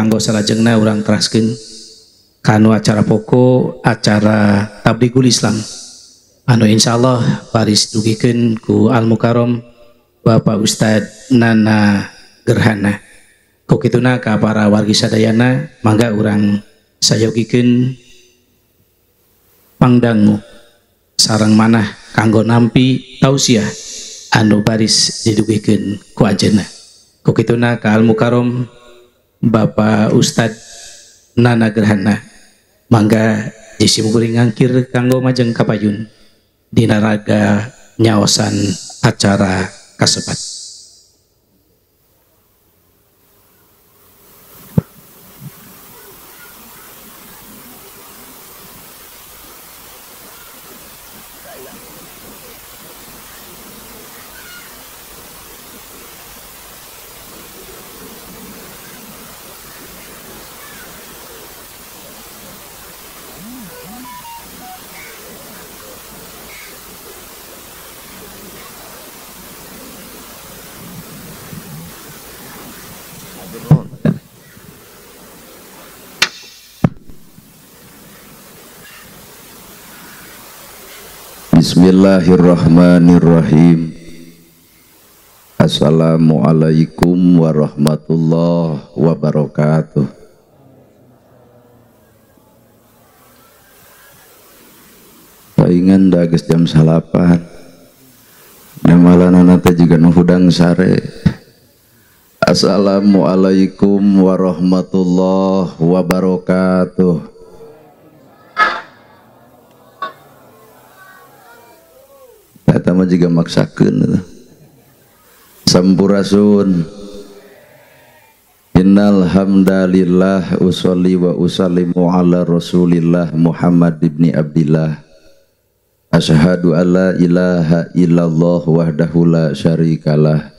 Kanggo salajengna urang teraskeun kanu acara pokok acara Tablighul Islam anu insyaallah baris dugikeun ku Al Mukarram Bapak Ustad Nana Gerhana. Ku kituna ka para wargi sadayana mangga urang sayogikeun pangdangu sareng manah kanggo nampi tausiah anu baris didugikeun ku anjeunna. Ku kituna ka Al Mukarram Bapak Ustad Nana Gerhana mangga jisim kuring ngangkir kanggo majeng kapayun dina raga nyaosan acara kasebat. Bismillahirrahmanirrahim. Assalamualaikum warahmatullahi wabarakatuh. Paingan dages jam 9. Namalanana teh jiga nu hudang sare. Assalamualaikum warahmatullahi wabarakatuh. Eta mah jiga maksakeun. Sampurasun. Innal hamdalillah usolli wa usallimu ala Rasulillah Muhammad ibni Abdillah. Asyhadu alla ilaha illallah wahdahu la syarikalah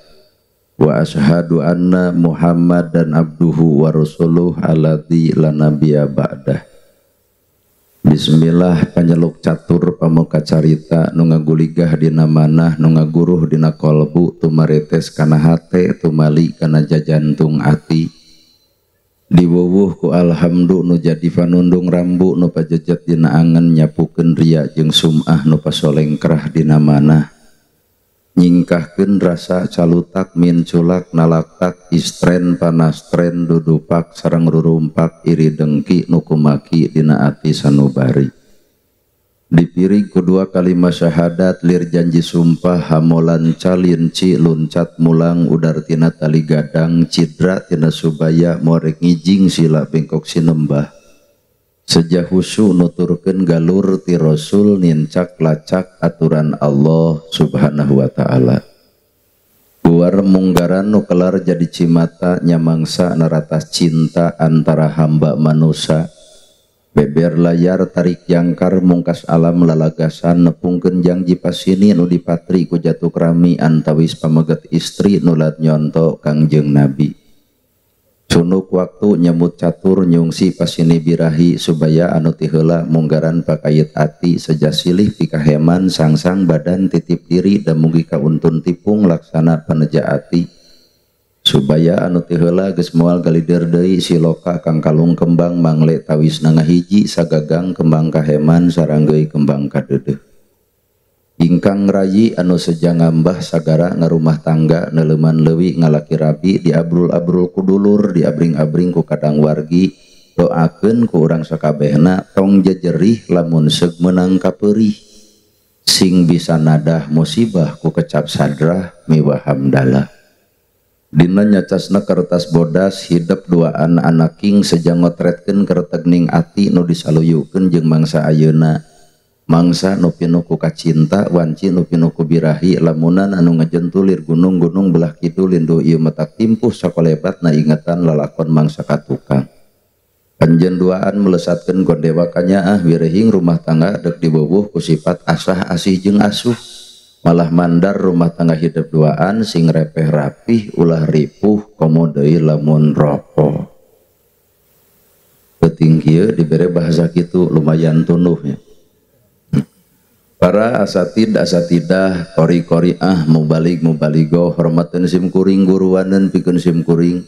wa asyhadu anna Muhammadan abduhu wa rasuluh alladzi la nabiyya ba'dah. Bismillah panjeluk catur pamuka carita nu ngaguligah dina manah nu ngaguruh dina kolbu tumaretes kana hate tumali kana jajantung ati diwuwuh ku alhamdu nu jadi panundung rambu nu pajejet dina angen nyapukeun ria jeung sum'ah nu pasolengkrah dina manah nyingkahkeun rasa calutak minculak nalaktak istren panastren dudupak sareng rurumpak iri dengki nu kumaki dina ati sanubari dipiring ku dua kalimat syahadat lir janji sumpah hamolan calinci luncat mulang udar tina tali gadang cidra tina subaya morek ngijing sila bengkok sinembah sejah husu nuturkeun galur ti Rasul nincak lacak aturan Allah subhanahu wa ta'ala. Buar munggaran nu kelar jadi cimata nyamangsa naratas cinta antara hamba manusa. Beber layar tarik jangkar mungkas alam lalagasan nepungkeun jangji pasini nu dipatri ku jatuh krami antawis pameget istri nulat nyonto Kangjeng Nabi. Cunuk waktu nyemut catur nyungsi pasini birahi subaya anu tiheula munggaran pakayit ati seja silih pikaheman sangsang badan titip diri dan mugi kauntun tipung laksana paneja ati subaya anu tiheula geus moal galider deui siloka kang kalung kembang mangle tawisna ngahiji sagagang kembang kaheman saranggeuy kembang kadeudeuh ingkang rayi anu seja ngambah sagara ngarumah tangga neleuman leuwi ngalaki rabi diabrul-abrul ku dulur diabring-abring ku kadang wargi doakeun ku urang sakabehna tong jejerih lamun seug meunang kapeurih sing bisa nadah musibah ku kecap sadrah miwah hamdalah. Dina nyacasna kertas bodas hidep duaan anaking seja ngotretkeun keretegning ati nu disaluyukeun jeung mangsa ayeuna mangsa nu pinuh ku kacinta wanci nu pinuh ku birahi lamunan anu ngejentulir gunung-gunung belah kidul linduh ieu matak timpuh sakolebatna ingetan lalakon mangsa katukang. Anjeun duaan melesatkeun gondewa kanyaah wirehing rumah tangga dek diwuwuh ku sifat asah asih jeung asuh malah mandar rumah tangga hidup duaan sing repeh rapih ulah ripuh komo deui lamun ropoh. Peuting kieu dibere bahasa kitu lumayan tunuhnya. Para asatid asatidah kori-koriah mubalig mubaligoh hormateun sim kuring guruaneun pikeun sim kuring.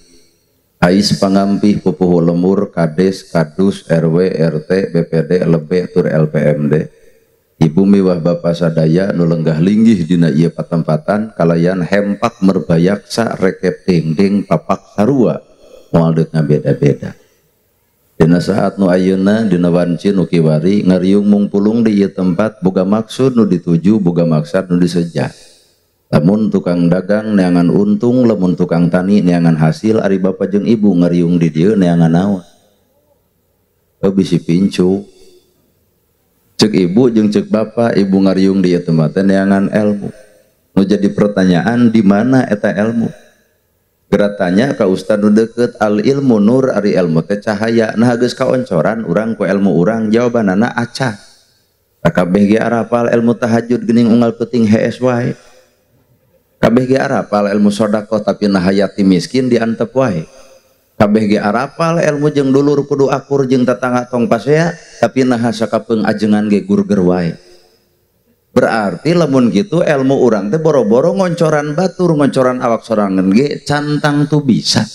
Ais pangampih pupuhu lemur kades kadus RW RT BPD LB tur LPMD ibu miwah bapa sadaya nu lenggah linggih dina ieu patempatan kalayan hempak merbayaksa rekep dengdeng papak sarua moal deuk ngabeda-beda. Dina saat nu ayeuna dina wanci nu kiwari ngariung mungpulung di ieu tempat boga maksud nu dituju boga maksad nu diseja. Lamun tukang dagang neangan untung, lamun tukang tani neangan hasil, ari bapa jeung ibu ngariung di dieu neangan naon. Bisi pincu. Cek ibu jeung cek bapa, ibu ngariung di ieu tempat neangan ilmu. Nu jadi pertanyaan di mana eta ilmu? Geura tanya ka ustad nu deukeut, al ilmu nur, ari ilmu teh cahaya. Nah geus kaoncoran urang ku ilmu urang, jawabanana aca. Kabeh ge arapal ilmu tahajud geuning unggal peuting hees wae. Kabeh ge arapal ilmu sodakoh tapi nah hayati miskin diantep wae. Kabeh ge arapal ilmu jeung dulur kudu akur jeung tetangga tong pasea tapi nah sakapeung ajengan ge gurger wae. Berarti lamun gitu ilmu urang teh boro-boro ngoncoran batur, ngoncoran awak sorangan ge cantang tu bisa.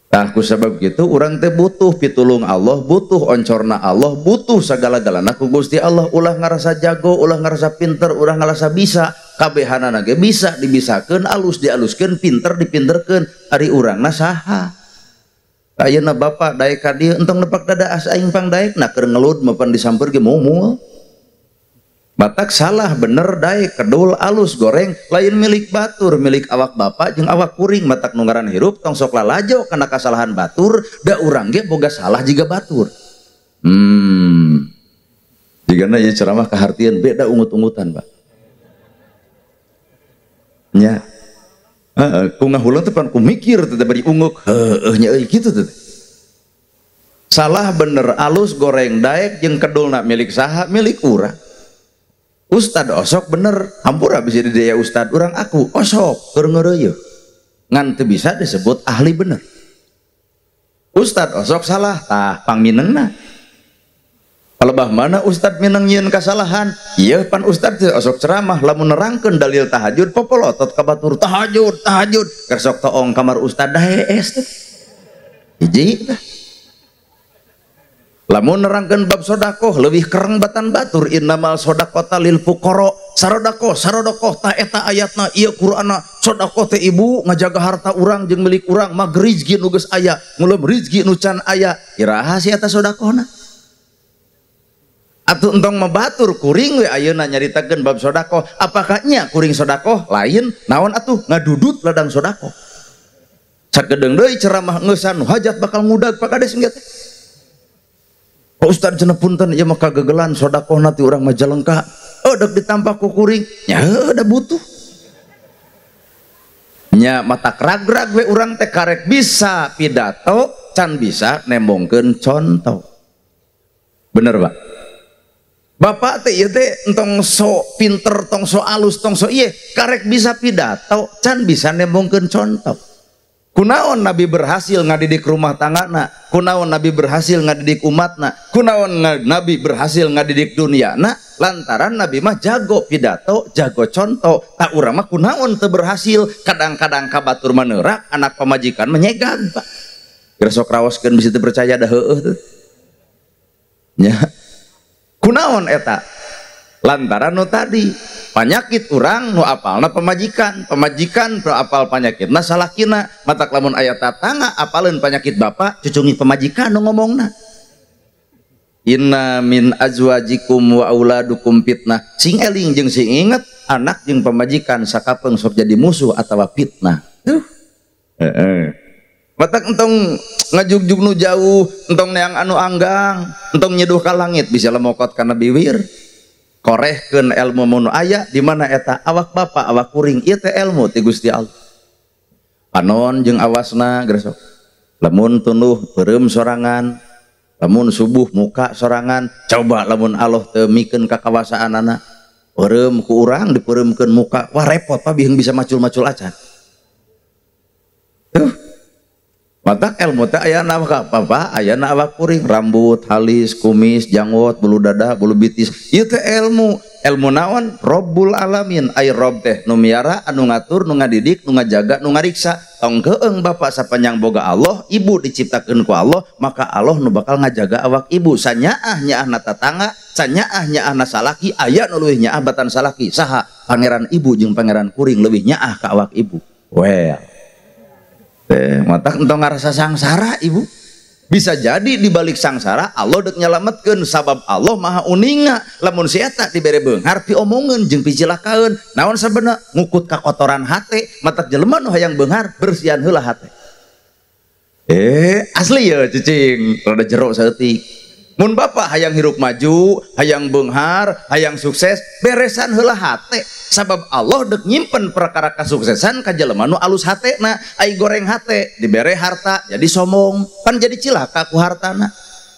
Tah ku sabab gitu urang teh butuh pitulung Allah, butuh oncorna Allah, butuh sagala-galana ku Gusti Allah. Ulah ngarasa jago, ulah ngarasa pinter, ulah ngarasa bisa. Kabehanana ge bisa dibisakeun, alus dialuskeun, pinter dipinterkeun. Ari urangna saha? Ayeuna bapak daek ka dieu entong nepak dada as aing pang daekna keur ngelud mapan disamper ge mumul. Batak salah bener daek kedul alus goreng lain milik batur, milik awak bapak jeung awak kuring. Matak nu ngaran hirup tong sok lalajo kana kasalahan batur, da urang ge boga salah jiga batur. Jigana ieu ceramah kahartieun beda ungut-ungutan, Pak. Nya. Heeh, ku ngahuleung teh pan ku mikir teh bari unguk, heueuh nya euy kitu teh. Salah bener alus goreng daek jeung kedulna milik saha, milik urang. Ustad osok bener, hampura bisa di daya ustad urang aku osok keur ngeureuyeuh. Ngan teu bisa disebut ahli bener. Ustad osok salah, tah pangminengna. Palebah mana ustad mineng nyieun kasalahan? Ieu pan ustad teh osok ceramah lamun nerangkeun dalil tahajud popolotot ka batur tahajud, tahajud. Keur sok toong kamar ustad dah hees teh. Hiji tah. Lamun nerangkeun bab sodakoh leuwih kereng batan batur innamal sodaqota lil fuqara sarodakoh sarodakoh tah eta ayatna ieu Qur'anna sodakoh teh ibu ngajaga harta urang jeung milik urang mag rizki nu geus aya ngulem rizki nu can aya iraha si eta sodakohna atuh entong mabatur kuring we ayeuna nyaritakeun bab sodakoh apakah nya kuring sodakoh lain naon atuh ngadudut ladang sodakoh sakedeung deui ceramah ngeusan nu hajat bakal ngudag Pak Kades engge teh. Pak Ustad cenah punten ieu mah kagegelan sodakohna ti urang Majalengka. Oh dek ditampak ku kuring. Nya heueuh da butuh. Nya mata ragrag we urang teh karek bisa pidato can bisa nembongkeun contoh. Bener, Pak? Bapak teh ieu teh entong so pinter, tong so alus, tong so ieu, karek bisa pidato can bisa nembongkeun contoh. Kunaon Nabi berhasil ngadidik rumah tanggana, kunaon Nabi berhasil ngadidik umatna, kunaon Nabi berhasil ngadidik dunia na, lantaran Nabi mah jago pidato, jago contoh. Tak urang mah kunaon teu berhasil, kadang-kadang kabatur maneurak anak pamajikan menyegan, Pak. Geus sok raoskeun bisi teu percaya da heueuh teh. Nya. Kunaon eta? Lantaran nu tadi panyakit urang nu apalna pamajikan, pamajikan nu apal panyakitna salakina, matak lamun aya tatangga apaleun panyakit bapak cucungi pamajikan nu ngomongna. Inna min azwajikum wa auladukum fitnah. Sing eling jeung sing inget anak jeung pamajikan sakapeung sok jadi musuh atawa fitnah. Tuh. Heeh. Matak entong ngajugjug nu jauh, entong neang anu anggang, entong nyeduh ka langit bisa lemokot kana biwir. Korehkeun ilmu mun aya di mana eta awak bapak awak kuring ieu teh ilmu ti Gusti Allah. Panon jeung awasna gresok. Lamun tunduh beureum sorangan, lamun subuh muka sorangan, coba lamun Allah teu mikeun ka kawasaanana. Beureum ku urang dipeureumkeun muka, wah repot Pak bihung bisa macul-macul acan. Tuh. Matak ilmu teh aya na bapak, aya na awak kuring, rambut, halis, kumis, janggot, bulu dada, bulu bitis. Ieu teh ilmu. Ilmu naon? Robbul alamin. Ai Rob teh nu miara, anu ngatur, nu ngadidik, nu ngajaga, nu ngariksa. Tong keeng bapak sapanjang boga Allah, ibu diciptakeun ku Allah, maka Allah nu bakal ngajaga awak ibu. Sanyaah nyaahna tatangga, sanyaah nyaahna salaki, aya nu leuwih nyaah batan salaki. Saha? Pangeran ibu jeung pangeran kuring leuwih nyaah ka awak ibu. Well. Teh matak entong ngarasa sangsara ibu. Bisa jadi dibalik sangsara Allah dek nyelametkeun sabab Allah maha uninga. Lamun si eta dibere beunghar piomongeun jeung picilakaeun. Naon sabeuna ngukut kakotoran hate, matak jelema nu hayang beunghar bersihan heula hate. Asli ya cicing, rada jero saeutik. Mun bapak hayang hirup maju, hayang beunghar, hayang sukses, beresan heula hate. Sabab Allah dek nyimpen perkara kesuksesan ka jelema nu alus hatena, ai goreng hate, dibere harta jadi sombong, pan jadi cilaka ku hartana.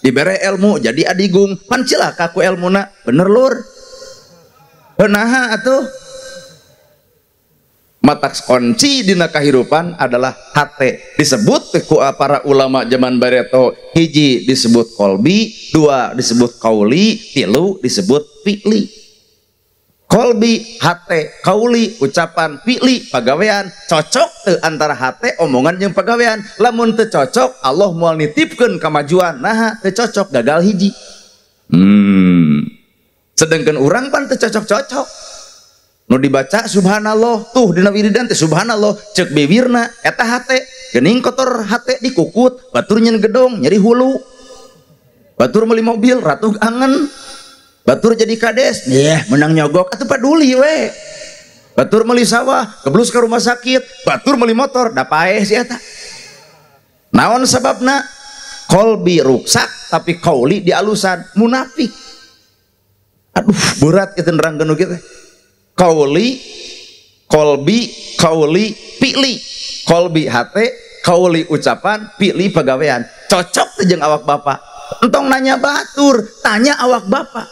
Dibere ilmu jadi adigung, pan cilaka ku elmuna. Bener lur? Naha atuh? Matak kunci dina kahirupan adalah hate. Disebut ku para ulama zaman bareto, hiji disebut kolbi, dua disebut kauli, tilu disebut fi'li. Kolbi hate, kauli ucapan, fi'li pagawean. Cocok teu antara hate omongan jeung pagawean. Lamun teu cocok Allah moal nitipkeun kamajuan. Naha teu cocok gagal hiji. Sedangkan urang pan teu cocok-cocok. Nu dibaca subhanallah tuh dina wiridan teh subhanallah cek bibirna eta hate geuning kotor hate dikukut batur nyen gedong nyeri hulu batur meuli mobil ratug angen batur jadi kades yeh menang nyogok atuh paduli we batur meuli sawah keblus ka rumah sakit batur meuli motor da paeh si eta. Naon sababna? Kolbi ruksak tapi kauli dialusan munafik. Aduh berat kitu nerangkeun nu kieu teh. Kauli, kolbi, kauli, pi'li. Kolbi hate, kauli ucapan, pi'li pagawean. Cocok teh jeung awak bapak. Entong nanya batur, tanya awak bapak.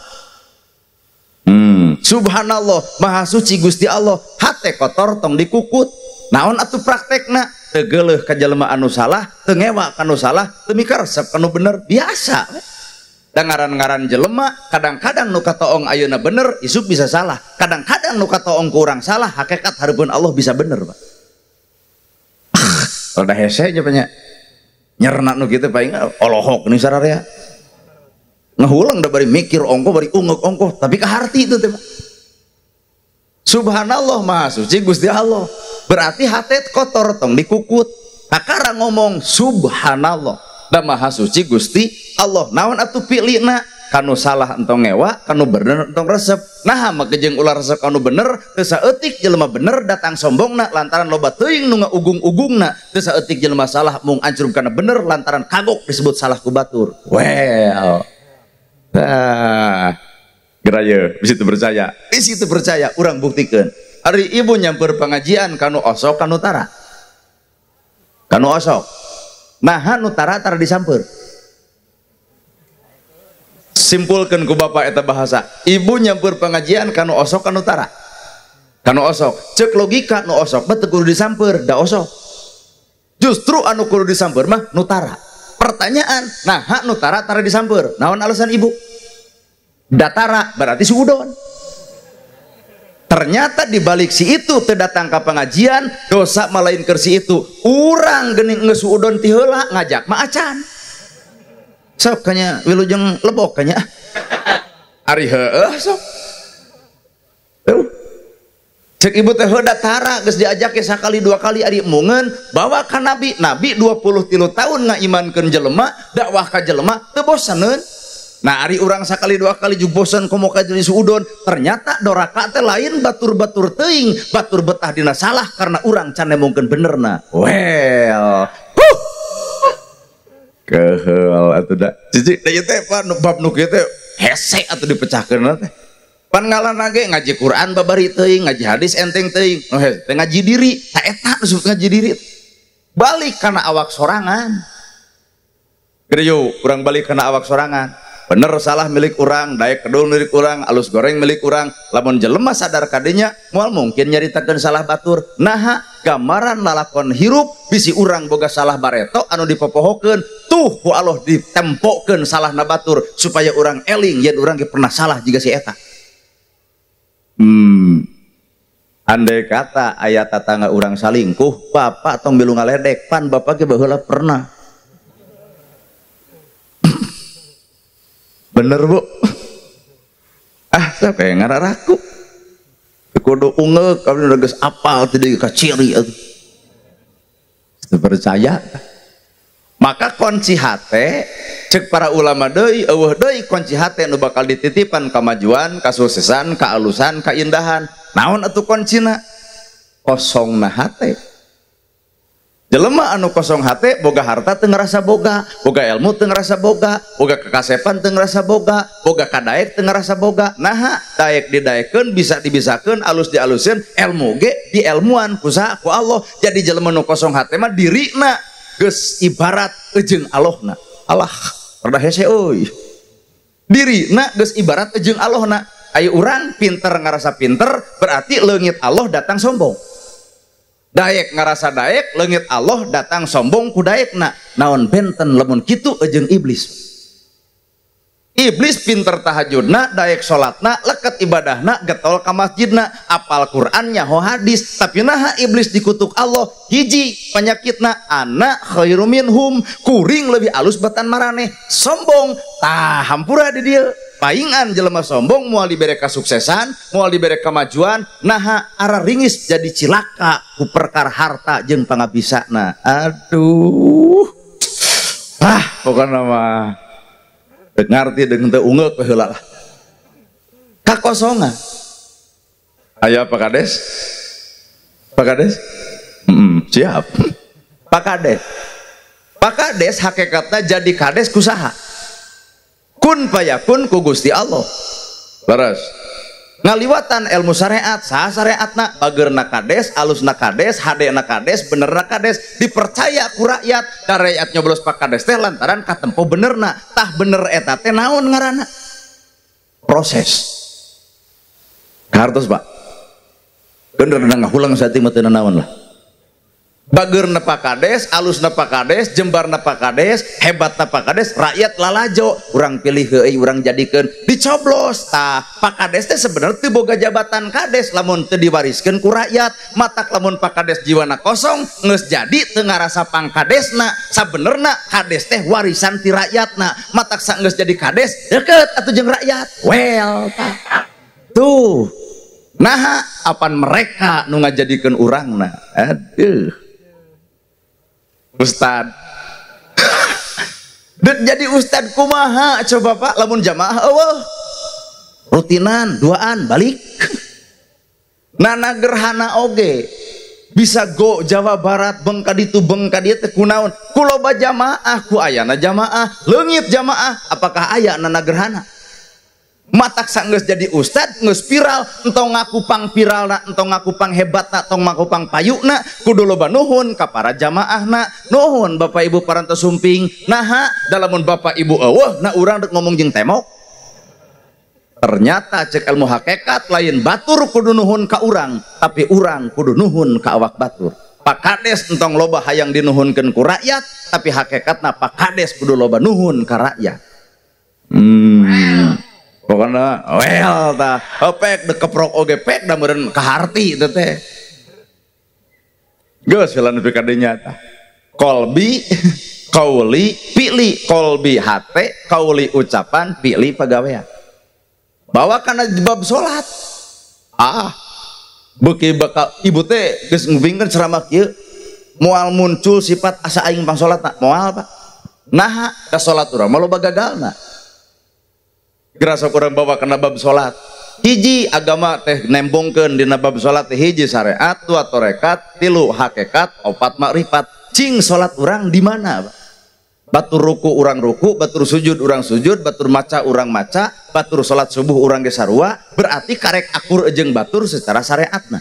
Subhanallah, maha suci Gusti Allah. Hate kotor tong dikukut. Naon atuh praktekna? Teu geuleuh ka jelema anu salah, teu ngewa ka nu salah, teu mikaresep ka nu bener. Biasa. Da ngaran-ngaran jelema kadang-kadang nu katoong ayeuna bener isuk bisa salah, kadang-kadang nu katoong ku urang salah hakikat hareupeun Allah bisa bener Pak. Rada hese nya nya nyerna nu kitu paling olohok nih sararea ngahulang da bari mikir ongkoh bari ungek ongkoh tapi kaharti itu teh Pak. Subhanallah maha suci Gusti Allah. Berarti hate kotor tong dikukut. Kakara ngomong subhanallah da maha suci Gusti Allah. Naon atuh pilihna? Kanu salah entong ngewa, kanu bener entong resep. Nah make jeung ulah resep kanu bener, teu saeutik jelema bener datang sombongna lantaran loba teuing nu ngaugung-ugungna. Teu saeutik jelema salah mung ancrub kana bener lantaran kagok disebut salah ku batur. Well. Tah. Geraya, bisi teu percaya. Bisi teu percaya, urang buktikeun. Ari ibu nyamper pengajian kanu osok kanu tara. Kanu osok. Nah, nu tara tara disamper. Simpulkan ku bapak eta bahasa. Ibu nyamper pengajian kanu osok kanu tara. Kanu osok. Cek logika nu osok mah teu kudu disamper, da osok. Justru anu kudu disamper mah nu tara. Pertanyaan, nah nu tara tara disamper. Naon alasan ibu? Datara berarti suudon. Ternyata dibalik si itu teu datang ka pengajian, dosa malain keur si itu. Urang geuning geus suudon ti heula ngajak mah acan. Sok kanya wilujeng lebok kanya. Ari heueuh sok. Tuh. Cek ibu teh heuda tara geus diajak ke sakali dua kali ari emungeun bawa ka nabi. Nabi 23 tahun ngaimankeun jelema, dakwah ka jelema teu bosaneun. Nah ari urang sakali dua kali juga bosan komo ka jadi suudon. Ternyata doraka teh lain batur-batur teuing, batur betah dina salah karena urang can nemongkeun benerna. Well, huh. Keheul atuh da. Cici da ieu teh pan bab nu kieu teh hese atuh dipecahkeun teh. Pan ngalana ge ngaji Quran babari teuing, ngaji hadis enteng teuing. Nu hese teh ngaji diri, ta eta disebut ngaji diri. Balik kana awak sorangan. Gede yuk, urang balik kana awak sorangan. Bener salah milik urang, daek kedul milik urang, alus goreng milik urang. Lamun jelema sadar kadenya, moal mungkin nyaritakeun salah batur. Naha gambaran lalakon hirup bisi urang boga salah bareto anu dipopohokeun, tuh ku Allah ditempokeun salahna batur supaya urang eling yen urang ge pernah salah jiga si eta. Andai kata aya tatangga urang salingkuh, bapak tong milu ngaledek, pan bapak ge baheula pernah. Bener bu? Ah, siapa yang ngararaku? Kudu ungeuk, abdi udah geus apal teu deui ka ciri atuh. Percaya. Maka kunci hate cek para ulama deui eueuh deui kunci hate nu bakal dititipan kamajuan, kasuksesan, kaalusan, kaindahan. Naon atuh kuncina? Kosongna hate. Jelema anu kosong hate boga harta teu ngarasa boga, boga ilmu teu ngarasa boga, boga kekasepan teu ngarasa boga, boga kadaek teu ngarasa boga. Naha daek didaekeun, bisa dibisakeun, alus dialuskeun, ilmu ge dielmuan ku saha ku Allah. Jadi jelema nu kosong hate mah dirina geus ibarat eujeung Allahna. Allah rada hese euy. Dirina geus ibarat eujeung Allahna. Ayo urang pinter ngarasa pinter berarti leungit Allah datang sombong. Daek ngarasa daek leungit Allah datang sombong ku daekna. Naon benten lamun kitu eujeung iblis. Iblis pinter tahajudna, daek salatna, leket ibadahna, getol ka masjidna, apal Qur'an nyaho hadis, tapi naha iblis dikutuk Allah, hiji penyakitna ana khairu minhum, kuring lebih alus batan maraneh, sombong, tah hampura di dieu. Paingan jelema sombong moal dibere kasuksesan, moal dibere kemajuan, naha ara ringis jadi cilaka ku perkara harta jeung pangabisana. Aduh. Ah, pokona mah ngarti dengan teu ungeuk we heula lah. Kakosongan. Aya Pak Kades? Pak Kades? Siap. Pak Kades. Pak Kades hakikatna jadi kades kusaha? Kun payakun ku Gusti Allah. Leres. Ngaliwatan ilmu syariat, saha syariatna, bageurna kades, alusna kades, hadena kades, benerna kades, dipercaya ku rakyat, da rakyat nyoblos Pak Kades teh lantaran katempo benerna, tah bener eta teh naon ngaranna? Proses. Kahartos Pak. Bener ngahulang saeutik mah teu naon lah. Bageurna Pak Kades, alusna Pak Kades, jembarna Pak Kades, hebatna Pak Kades, rakyat lalajo, urang pilih heueuy, urang jadikeun, dicoblos. Tah, Pak Kades teh sebenarnya teu boga jabatan kades lamun teu diwariskeun ku rakyat. Matak lamun Pak Kades jiwana kosong, geus jadi teu ngarasa pangkadesna. Sabenerna kades teh warisan ti rakyatna. Matak saenggeus jadi kades, deket atuh jeung rakyat. Well, tah. Tuh. Naha apan mereka nu ngajadikeun urangna. Aduh. Ustad. Jadi ustad kumaha coba Pak lamun jamaah eueuh. Rutinan duaan balik. Nana gerhana oge bisa go Jawa Barat bengka ditu bengka dieu teh kunaon? Ku loba jamaah, ku ayana jamaah, leungit jamaah, apakah aya nana gerhana? Matak sanggeus jadi ustad geus viral, entong ngaku pang viralna, entong ngaku pang hebatna, entong ngaku pang payuna, kudu loba nuhun ka para jamaahna, nuhun Bapak Ibu parantos sumping. Naha dalamun Bapak Ibu eueuh na urang rek ngomong jeung temok. Ternyata cek ilmu hakikat lain batur kudu nuhun ka urang, tapi urang kudu nuhun ka awak batur. Pak Kades entong loba hayang dinuhunkeun ku rakyat, tapi hakikatna Pak Kades kudu loba nuhun ka rakyat. Pokoknya well tah pek de keprok oge pek da meureun kaharti teh teh. Geus heula nepi ka dinya tah. Kolbi, kauli, pili, kolbi hate, kauli ucapan, pili pagawean. Bawa kana bab salat. Ah, beuki bakal ibu teh geus ngupingkeun ceramah kieu, moal muncul sifat asa aing pang salatna, moal Pak. Naha da salat urang mah loba gagalna. Gerasa kurang bawa kena bab salat. Hiji agama teh nembongkeun dina bab salat teh hiji syariat, dua tarekat, tilu hakikat, opat makrifat. Cing salat urang di mana, Pak? Batur ruku urang ruku, batur sujud urang sujud, batur maca urang maca, batur salat subuh urang ge sarua, berarti karek akur jeung batur secara syariatna.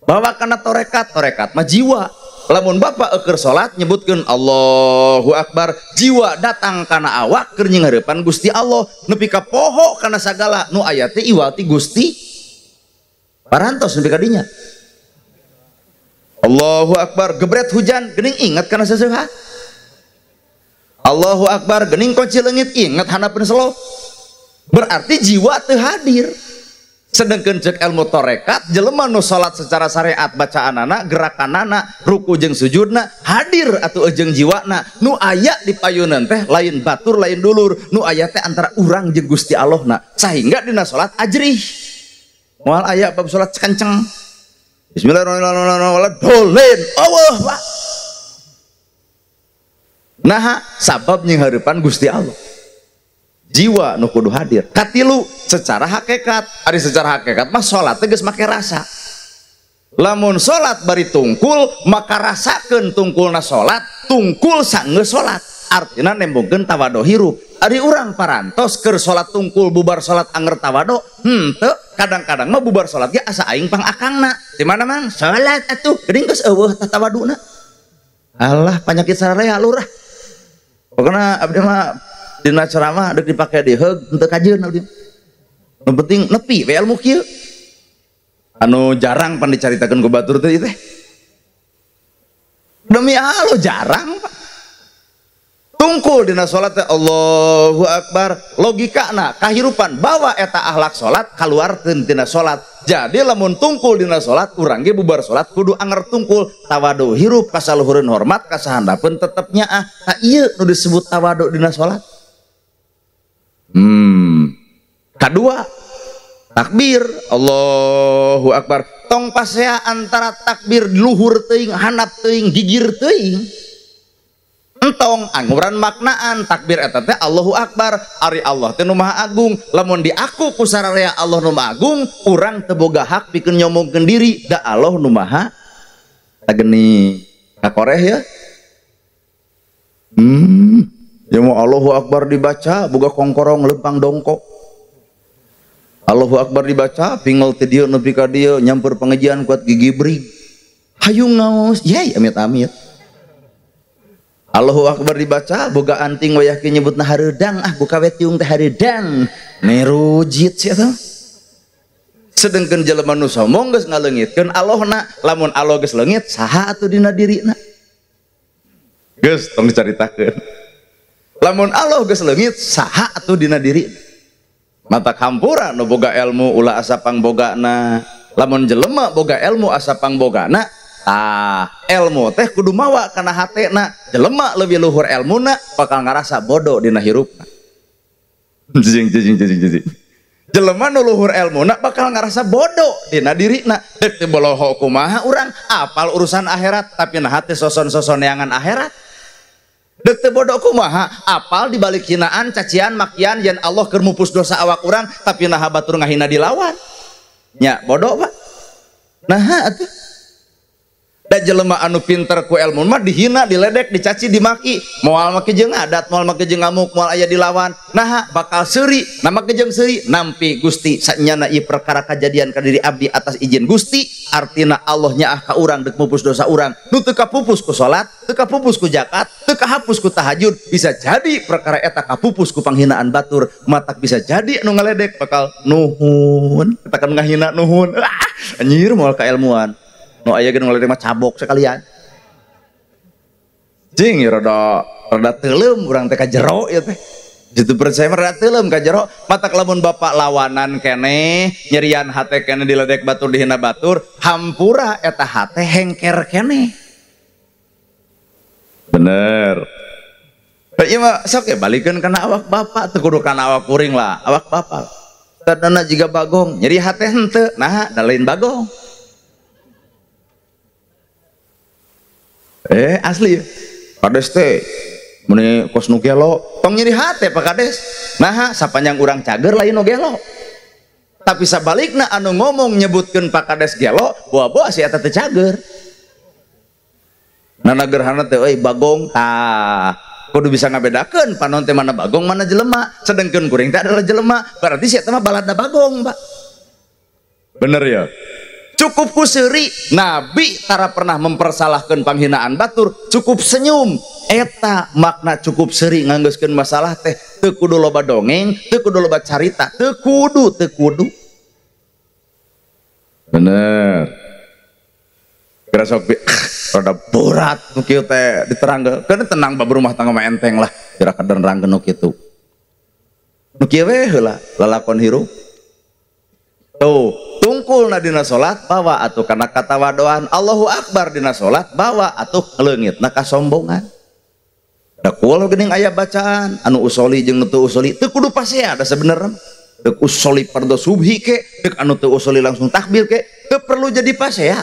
Bawa kana tarekat, tarekat mah jiwa. Lamun bapak eukeur salat nyebutkeun Allahu Akbar, jiwa datang kana awak keur nyinghareupan Gusti Allah, nepi ka poho kana sagala nu aya teh iwal ti Gusti. Parantos nepi ka dinya. Allahu Akbar, gebret hujan geuning inget kana seseuha. Allahu Akbar, geuning kunci leungit inget handapeun selop. Berarti jiwa teu hadir. Sedengkeun ceuk ilmu tarekat jelema nu salat secara syariat bacaanana gerakanana ruku jeung sujudna hadir atuh jeung jiwana nu aya di payunan teh lain batur lain dulur nu aya teh antara urang jeung Gusti Allahna sehingga dina salat ajrih moal aya bab salat kenceng bismillahirrahmanirrahim dolen Allah Pak. Nah sabab nyinghareupan Gusti Allah jiwa nu kudu hadir. Katilu secara hakikat, ari secara hakikat mah salat teh geus make rasa. Lamun salat bari tungkul maka rasakeun tungkulna salat, tungkul sanggeus salat. Artina nembongkeun tawado hirup. Ari urang parantos keur salat tungkul bubar salat anger tawado, henteu kadang-kadang mah bubar salat ge asa aing pangakangna. Di mana mang? Salat atuh, geuning geus eueuh tah tawaduna. Alah panyakit sararea lurah. Pokona abdi mah dina ceramah dek dipake di heug henteu kajeun abdi. Nu penting nepi we ilmu kieu. Anu jarang pan dicaritakeun ku batur teh teh. Demi Allah jarang Pak. Tungkul dina salat teh Allahu Akbar, logikana kahirupan bawa eta akhlak salat kaluarkeun tina salat. Jadi lamun tungkul dina salat urang ge bubar salat kudu anger tungkul tawadu hirup kasaluhureun hormat kasahandapeun tetep nyaah. Tah ieu nu disebut tawadu dina salat. Kedua, takbir Allahu Akbar. Tong pasea antara takbir luhur teuing, handap teuing, gigir teuing. Entong anguran maknaan takbir eta teh Allahu Akbar. Ari Allah teh nu Maha Agung. Lamun diaku ku sararea Allah nu Maha Agung, urang teu boga hak pikeun nyomongkeun diri da Allah nu Maha tageni. Kakoreh ya. Ya mau Allahu Akbar dibaca boga kongkorong lempang dongkok. Allahu Akbar dibaca pingol ti dieu nepi ka dieu nyampur pengajian kuat gigi brig. Hayung ngaos, yey amit-amit. Allahu Akbar dibaca boga anting wayah kieu nyebutna hareudang ah buka we tiung teh hareudang. Nerujit sia teh. Sedengkeun jelema nu sombong geus ngaleungitkeun Allahna, lamun Allah geus leungit saha atuh dina dirina? Geus tong dicaritakeun. Lamun Allah geus leungit saha atuh dina diri? Mata kampura nu boga ilmu ulah asa pangbogana. Lamun jelema boga ilmu asa pangbogana, tah ilmu teh kudu mawa kana hatena. Jelema leuwih luhur elmuna bakal ngarasa bodoh dina hirupna. Jijing jijing jijing jijing. Jelema nu luhur elmuna bakal ngarasa bodoh dina dirina. Dek teu boloho kumaha urang apal urusan akhirat tapi nah hate soson-sosoneangan akhirat. Dek teu bodoh kumaha apal dibalik hinaan cacian makian yen Allah keur mupus dosa awak urang tapi naha batur ngahina dilawan. Nya bodoh Pak. Naha atuh. Da jelema anu pinter ku ilmu mah dihina, diledek, dicaci, dimaki, moal make jeung adat, moal make jeung ngamuk, moal aya dilawan. Naha bakal seuri, na make jeung seuri nampi Gusti sanyana ieu perkara kajadian ka diri abdi atas izin Gusti, artina Allah nyaah ka urang deuk mupus dosa urang. Nu teu kapupus ku salat, teu kapupus ku zakat, teu kahapus ku tahajud, bisa jadi perkara eta kapupus ku panghinaan batur, matak bisa jadi anu ngaledek bakal nuhun, eta kan ngahina nuhun. Ah, anjir moal kailmuan. Nu aya ge nu ngaledek mah cabok sekalian. Jing rada rada teuleum urang teh ka jero ieu teh. Jitu percaya mah rada teuleum ka jero, matak lamun bapak lawanan keneh, nyerian hate keneh diledek batur dihina batur, hampura eta hate hengker keneh. Bener. Ieu mah sok ya balikeun kana awak bapak teu kudu kana awak kuring lah, awak bapak. Tadana jiga bagong, nyeri hate henteu, nah da lain bagong. Asli kades teh meni kos nu gelo tong nyeri hate Pak Kades, nah sapanjang urang cager lain nu gelo, tapi sabalikna anu ngomong nyebutkeun Pak Kades gelo boa-boa si eta teh cager nana gerhana teh euy bagong, tah kudu bisa ngabedakeun panon teh mana bagong mana jelema, sedengkeun kuring teh adalah jelema, berarti si eta mah baladna bagong Pak. Bener ya? Cukup ku seuri, Nabi tara pernah mempersalahkan panghinaan batur, cukup senyum. Eta makna cukup seuri nganggeuskeun masalah teh teu kudu loba dongeng, teu kudu loba carita, teu kudu, teu kudu. Bener. Kira sok rada berat nu kieu teh diterangkeun. Keun tenang bab rumah tangga mah enteng lah, kira kader nerangkeun nu kitu. Nu kieu we heula lalakon hirup. Tuh, tungkulna dina salat bawa atuh kana katawadoan, Allahu Akbar dina salat bawa atuh leungitna kasombongan. Da kul geuning aya bacaan anu usoli jeung nu teu usoli teu kudu pasea da sebenarnya. Dek usoli fardhu subhi ke, dek anu teu usoli langsung takbir ke, teu perlu jadi pasea.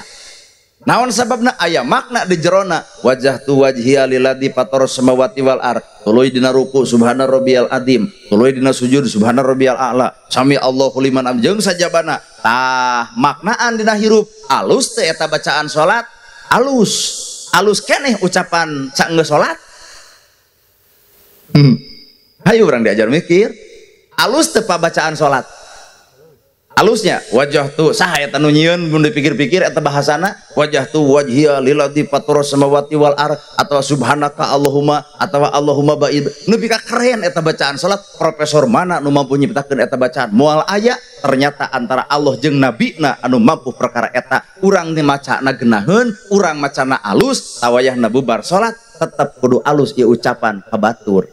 Naon sababna aya makna di jerona wajah tu wajhiya lilladzi fataras samawati wal ard tuluy dina ruku subhana rabbiyal azim tuluy dina sujud subhana rabbiyal a'la sami Allahu liman hamid jeung sajabana. Tah maknaan dina hirup alus teh eta bacaan salat alus alus keneh ucapan saenggeus salat. Hayu urang diajar mikir alus teh bacaan salat alusnya wajah tu saha eta nu nyieun mun dipikir-pikir eta bahasana wajah tu wajhiya lilladzi fataras samawati wal ard atawa subhanaka Allahumma atawa Allahumma ba'id nepi ka keren eta bacaan salat. Profesor mana nu mampu nyiptakeun eta bacaan moal aya. Ternyata antara Allah jeung nabina anu mampu perkara eta urang ni macana geunaheun urang macana alus tawayahna bubar salat tetep kudu alus ieu ucapan ka batur.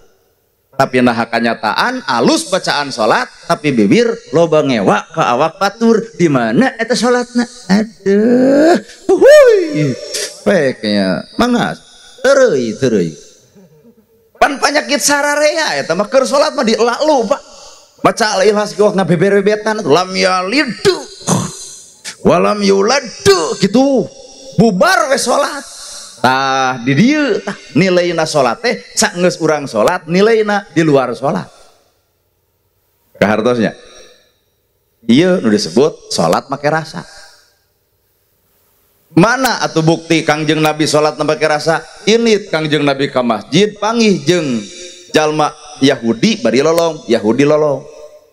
Tapi nah kenyataan alus bacaan salat tapi bibir loba ngewa ke awak batur di mana eta salatna aduh huhuy peknya mangga tereuy tereuy pan panyakit sararea eta mah keur salat mah dielalu Pak baca al-ikhlas ge ngabeber-bebetan lam yalid walam yulad gitu bubar we salat. Tah di dieu tah nilaina salat teh saenggeus urang salat nilaina di luar salat. Kahartosnya ieu nu disebut salat make rasa. Mana atuh bukti Kangjeng Nabi salat make rasa? Ini Kangjeng Nabi ka masjid panggih jeung jalma Yahudi bari lolong, Yahudi lolong.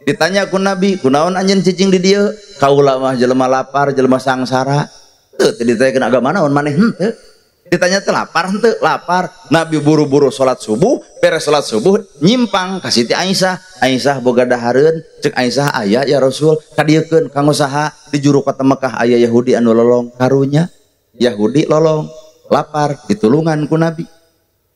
Ditanya ku Nabi, kunaon anjeun cicing di dieu? Kaula mah jelema lapar, jelema sangsara. Teu ditanyakeun agama naon maneh henteu. Ditanya teh lapar henteu, lapar. Nabi buru-buru salat subuh, beres salat subuh nyimpang ka Siti Aisyah. Aisyah boga dahareun, cek Aisyah aya ya Rasul, kadieukeun kanggo saha? Di juru kota Mekah aya Yahudi anu lolong, karunya Yahudi lolong, lapar ditulungan ku Nabi.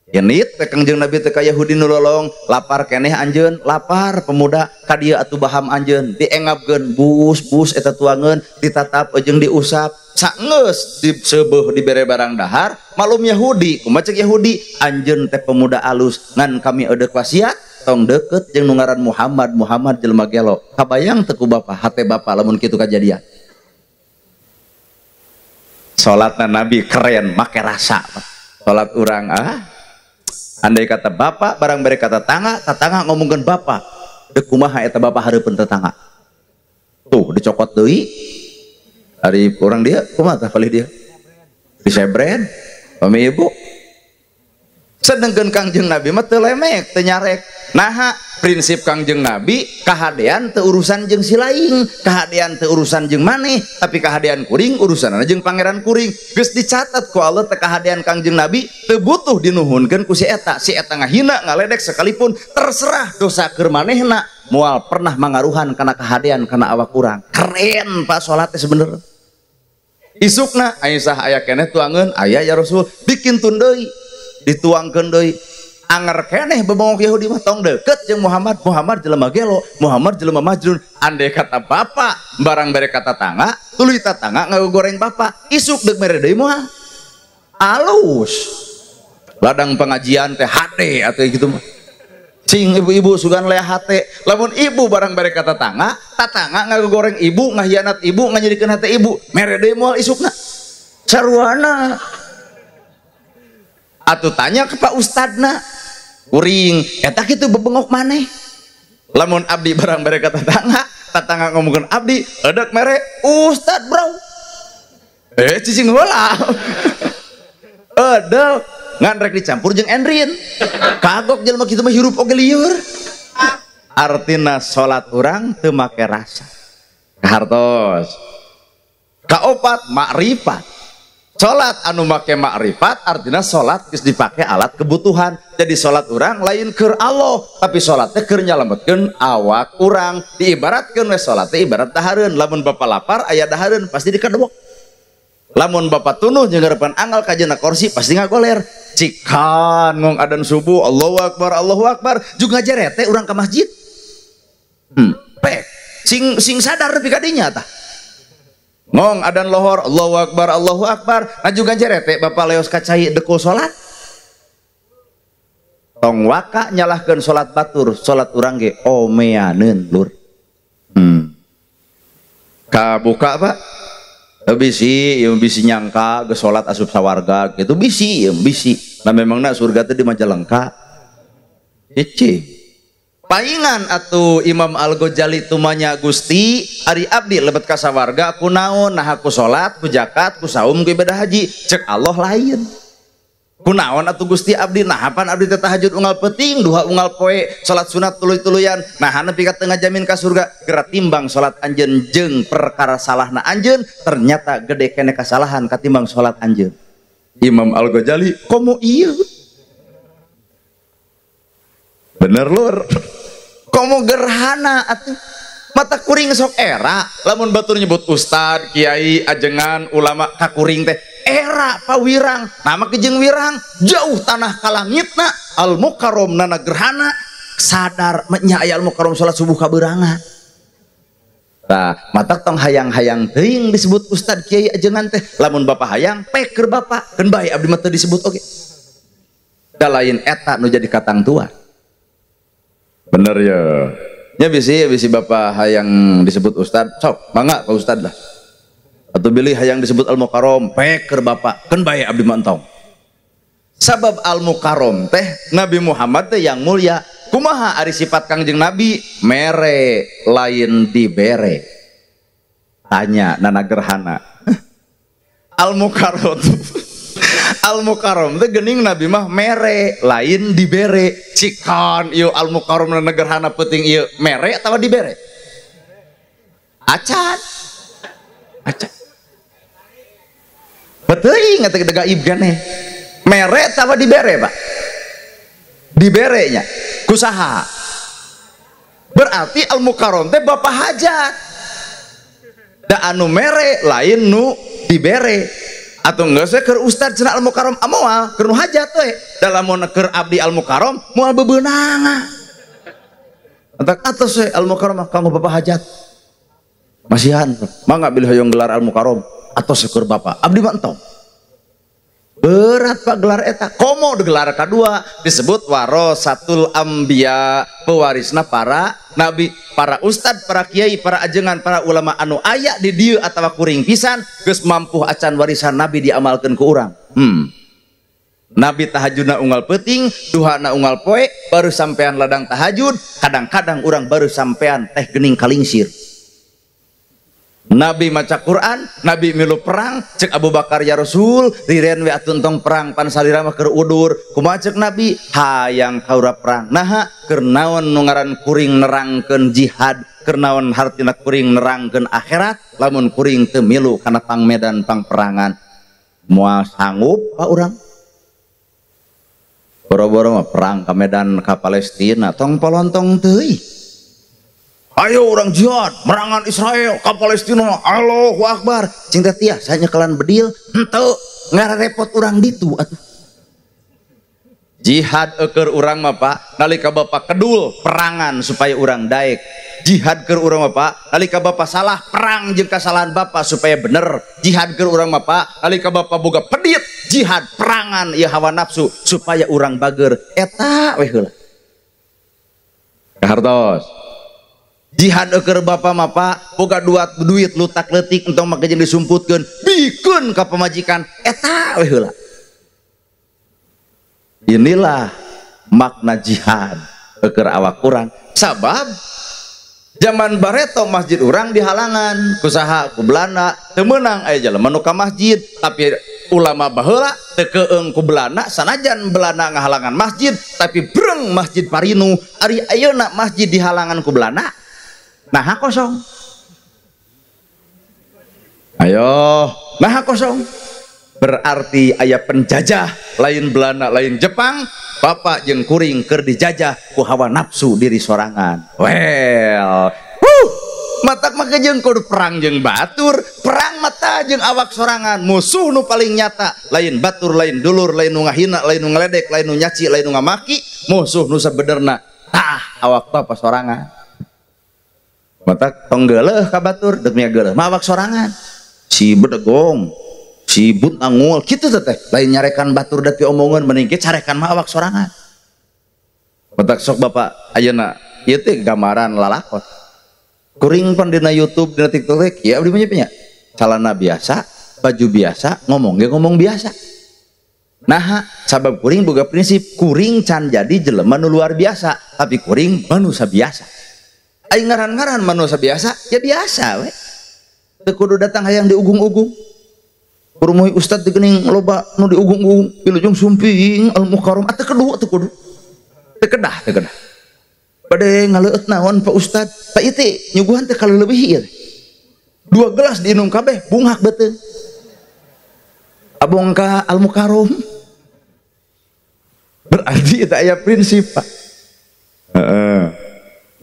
Yenit teh Kangjeng Nabi teh ka Yahudi nu lolong, lapar keneh anjeun, lapar pemuda ka dieu atuh baham anjeun, diengapkeun bus-bus eta tuangeun, ditatap jeung diusap. Saenggeus diseubeeh dibere barang dahar, malum Yahudi, kumaha cek Yahudi, anjeun teh pemuda alus, ngan kami eudeuk wasiat tong deukeut jeung nu ngaran Muhammad, Muhammad jelema gelo. Kabayang teu ku bapa, hate bapa lamun kitu kajadian. Salatna Nabi keren, make rasa. Salat urang ah andai kata bapak barang bere kata tetangga, tetangga ngomongkeun bapak, deuk kumaha eta bapak hareupeun tetangga. Tuh dicokot deui. Ari urang dia kumaha tah palih dia? Disebren pami ibu. Sedengkeun Kangjeng Nabi mah teu lemek, teu nyarek. Naha prinsip Kangjeng Nabi kahadean teu urusan jeung si lain, kahadean teu urusan jeung maneh, tapi kahadean kuring urusanna jeung pangeran kuring. Geus dicatat ku Allah teh kahadean Kangjeng Nabi teu butuh dinuhunkeun ku si eta. Si eta ngahina, ngaledek sekalipun terserah dosa keur manehna moal pernah mangaruhan kana kahadean kana awak urang. Keren Pak salat teh sebenerna. Isukna Aisyah aya keneh tuangeun, aya ya Rasul, dikintun deui, dituangkeun deui. Anger keneh bebongok Yahudi mah tong deukeut jeung Muhammad, Muhammad jelema gelo, Muhammad jelema majnun. Andai kata bapak barang bere ka tatangga, tuluy tatangga ngagoreng bapak, isuk deuk mere deui moal. Alus. Ladang pengajian teh hade atuh kitu mah. Cing ibu-ibu sugan lea hate, lamun ibu barang bere ka tatangga, tatangga ngagoreng ibu, ngahianat ibu, nganyerikeun hate ibu, mere deui moal isukna. Sarwana. Atuh tanya ke Pak Ustadna, kuring eta kitu bebengok maneh. Lamun abdi barang bere ka tatangga, tatangga ngomongkeun abdi, edek mere Ustad bro. Cicing heula. Edek ngan rek dicampur jeung endrin. Kagok jelema kitu mah hirup oge lieur. Artina salat urang teu make rasa. Kahartos. Kaopat makrifat. Salat anu make makrifat artinya salat geus dipake alat kebutuhan. Jadi salat urang lain keur Allah, tapi salat teh keur nyalametkeun awak urang. Diibaratkeun we salat teh ibarat dahareun. Lamun bapa lapar aya dahareun pasti dikadewek. Lamun bapa tunuh jeung ngarepan anggal ka jena kursi pasti ngagoler. Cikan ngong adan subuh Allahu akbar Allahu akbar juga ngajarete urang ka masjid. Pek. Sing sing sadar nepi ka dinya tah. Ngong adan lohor Allahu akbar Allahu akbar ngajugan cerete bapak leos ka cai dekul salat. Tong waka nyalahkeun salat batur, salat urang ge omeaneun lur. Kabuka Pak. Bisi, ieu bisi nyangka geus salat asup sawarga gitu bisi, ieu bisi. Nah memangna surga teh di Majalengka. Cicing. Paingan atuh Imam Al-Ghazali tumanya Gusti ari abdi lebet ka sawarga kunaon nah ku salat, ku zakat, ku saum, ku ibadah haji. Cek Allah lain. Kunaon atuh Gusti abdi nah pan abdi teh tahajud unggal peuting, duha unggal poe, salat sunat tuluy-tuluyan. Nah nepi ka teu ngajamin ka surga, geura timbang salat anjeun jeung perkara salahna anjeun, ternyata gede keneh kasalahan katimbang salat anjeun. Imam Al-Ghazali komo ieu. Bener lur. Komo gerhana atuh mata kuring sok era lamun batur nyebut ustad, kiai, ajengan, ulama ka kuring teh era pawirang nama kejeng wirang jauh tanah kalangitna al mukarrom nana gerhana sadar nya aya al mukarrom salat subuh kaberangan. Tah matak tong hayang-hayang teuing disebut ustad, kiai, ajengan teh lamun bapak hayang peker bapak keun bae abdi mah teu disebut oge. Da lain eta nu jadi katang tua. Bener ya. Ya bisi bapak hayang disebut ustad, sok mangga ka ustad lah. Atau bilih hayang disebut al mukarrom, peker bapak, keun bae abdi mah entong. Sabab al mukarrom teh Nabi Muhammad teh yang mulia. Kumaha ari sifat Kangjeng Nabi? Mere lain dibere. Tanya nana gerhana. Al mukarrom. Al mukarrom teh geuning Nabi mah mere lain dibere. Cikon ieu al mukarrom nana gerhana peuting ieu mere atawa dibere? Acan. Acan. Beteuing eta teh gaib keneh. Mere atawa dibere, Pak? Diberenya kusaha. Berarti al mukarrom teh bapak hajat. Da anu mere lain nu dibere. Atau enggak saya keur ustad cenah al mukarrom amoal keur nu hajat we. Da lamun keur abdi al mukarrom moal bebeunangan. Entak atos we al mukarrom kanggo bapak hajat. Masihan mangga bilih hoyong gelar al mukarrom atos keur bapak abdi mah entong. Berat Pak gelar eta. Komo gelar kadua disebut warasatul anbiya, pewarisna para nabi, para ustad, para kiai, para ajengan, para ulama anu aya di dieu atawa kuring pisan geus mampu acan warisan nabi diamalkeun ku urang. Nabi tahajudna unggal peuting, duhana unggal poe, baru sampean ladang tahajud, kadang-kadang urang baru sampean teh geuning kalingsir. Nabi maca Quran, Nabi milu perang, cek Abu Bakar ya Rasul, riren we atuh entong perang pan salira mah keur udur. Kumaha cek Nabi? Hayang kaura perang. Naha keur naon nu ngaran kuring nerangkeun jihad, keur naon hartina kuring nerangkeun akhirat, lamun kuring teu milu kana pang medan pangperangan. Moal sanggup pak urang. Boro-boro mah perang ka medan ka Palestina tong polontong teuing. Ayo orang jihad, merangan Israel ke Palestina, Allahu Akbar. Cing teh tiasa nyekelan bedil, henteu ngarepot urang ditu atuh. Jihad eueur urang mah Pak, nalika bapak kedul perangan supaya urang daek. Jihad keur urang mah Pak, nalika bapak salah perang jeung kasalahan bapak supaya bener. Jihad keur urang mah Pak, nalika bapak boga pedit, jihad perangan ieu hawa nafsu supaya urang bager. Eta we heula. Kahartos. Jihad eueur bapak mah Pak, boga duit lutak leutik entong make jeung disumputkeun, bikeun ka pamajikan, eta we heula. Inilah makna jihad keur awak urang. Sabab zaman bareto masjid urang dihalangan kusaha ku Belanda, teu meunang aya jelema nu ka masjid, tapi ulama baheula teu keung ku Belanda, sanajan Belanda ngahalangan masjid, tapi breng masjid parinu. Ari ayeuna masjid dihalangan ku Belanda, naha kosong. Ayo, naha kosong. Berarti aya penjajah lain Belanda lain Jepang, bapak jeung kuring keur dijajah ku hawa nafsu diri sorangan. Well, matak mah jeung kudu perang jeung batur, perang mata jeung awak sorangan, musuh nu paling nyata lain batur, lain dulur, lain nu ngahina, lain nu ngaledek, lain nu nyaci, lain nu ngamaki, musuh nu sabenerna tah awak bapak sorangan. Mata tong geuleuh ka batur deuk mia geuleuh mah awak sorangan. Si bedegong, si but angul kitu teh lain nyarekan batur da piomongeun mending ge carekan mah awak sorangan. Matak sok bapak ayeuna ieu teh gambaran lalakon. Kuring pan dina YouTube dina TikTok teh kieu abdi mah nya. Calana biasa, baju biasa, ngomong ge ngomong biasa. Nah, sabab kuring boga prinsip kuring can jadi jelema nu luar biasa, tapi kuring manusia biasa. Aing ngaran-ngaran manusia biasa, ya biasa we. Teu kudu datang hayang diugung-ugung. Kurumuhi ustad digening loba nu diugung-ugung, wilujeng sumping al mukarram teu kudu teu kudu. Teu kedah, teu kedah. Bade ngaleueut naon Pak Ustad? Pak ieu teh nyuguhan teh kaleuleubih ieu. Dua gelas diinum kabeh bunghak beuteung. Abong ka al mukarram. Berarti itu aya prinsip Pak. Heeh.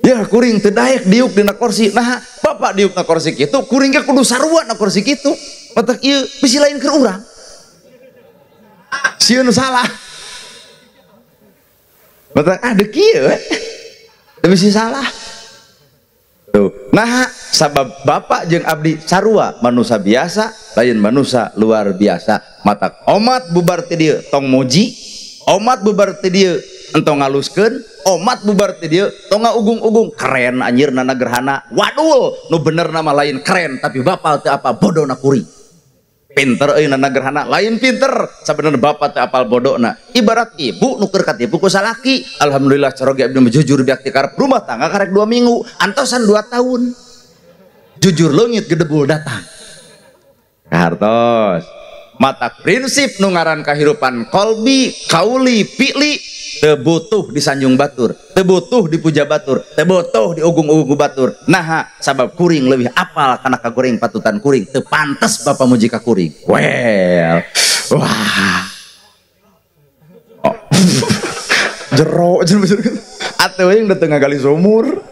Ya kuring teu daek diuk dina kursi. Nah, bapak diuk na kursi kitu, kuring ge kudu sarua na kursi kitu. Matak ieu bisi lain keur urang. Sieun salah. Matak ah deuk kieu we. Teu bisi salah. Tuh. Nah, sabab bapak jeung abdi sarua manusia biasa, lain manusia luar biasa. Matak omat bubar ti dieu tong muji, omat bubar ti dieu entong ngaluskeun, omat bubar ti dieu tong ngaugung-ugung keren anjir nana gerhana. Wadul, nu bener nama lain keren tapi bapak teu apa bodona kuring. Pinter euy nana gerhana, lain pinter sabenerna bapak teu apal bodona. Ibarat ibu nu keur katipu ku salaki. Alhamdulillah caroge abdi mah jujur biak ti karep rumah tangga karek 2 minggu, antosan 2 tahun. Jujur leungit gedebul datang. Kahartos. Mata prinsip nu ngaran kahirupan kolbi, kauli, pi'li teu butuh disanjung batur, teu butuh dipuja batur, teu butuh diugung-ugung batur. Naha sabab kuring leuwih apal kana kaguring patutan kuring, teu pantes bapa muji ka kuring. Well, wah. Oh. Jero jero atuh yang dateng ngagali sumur.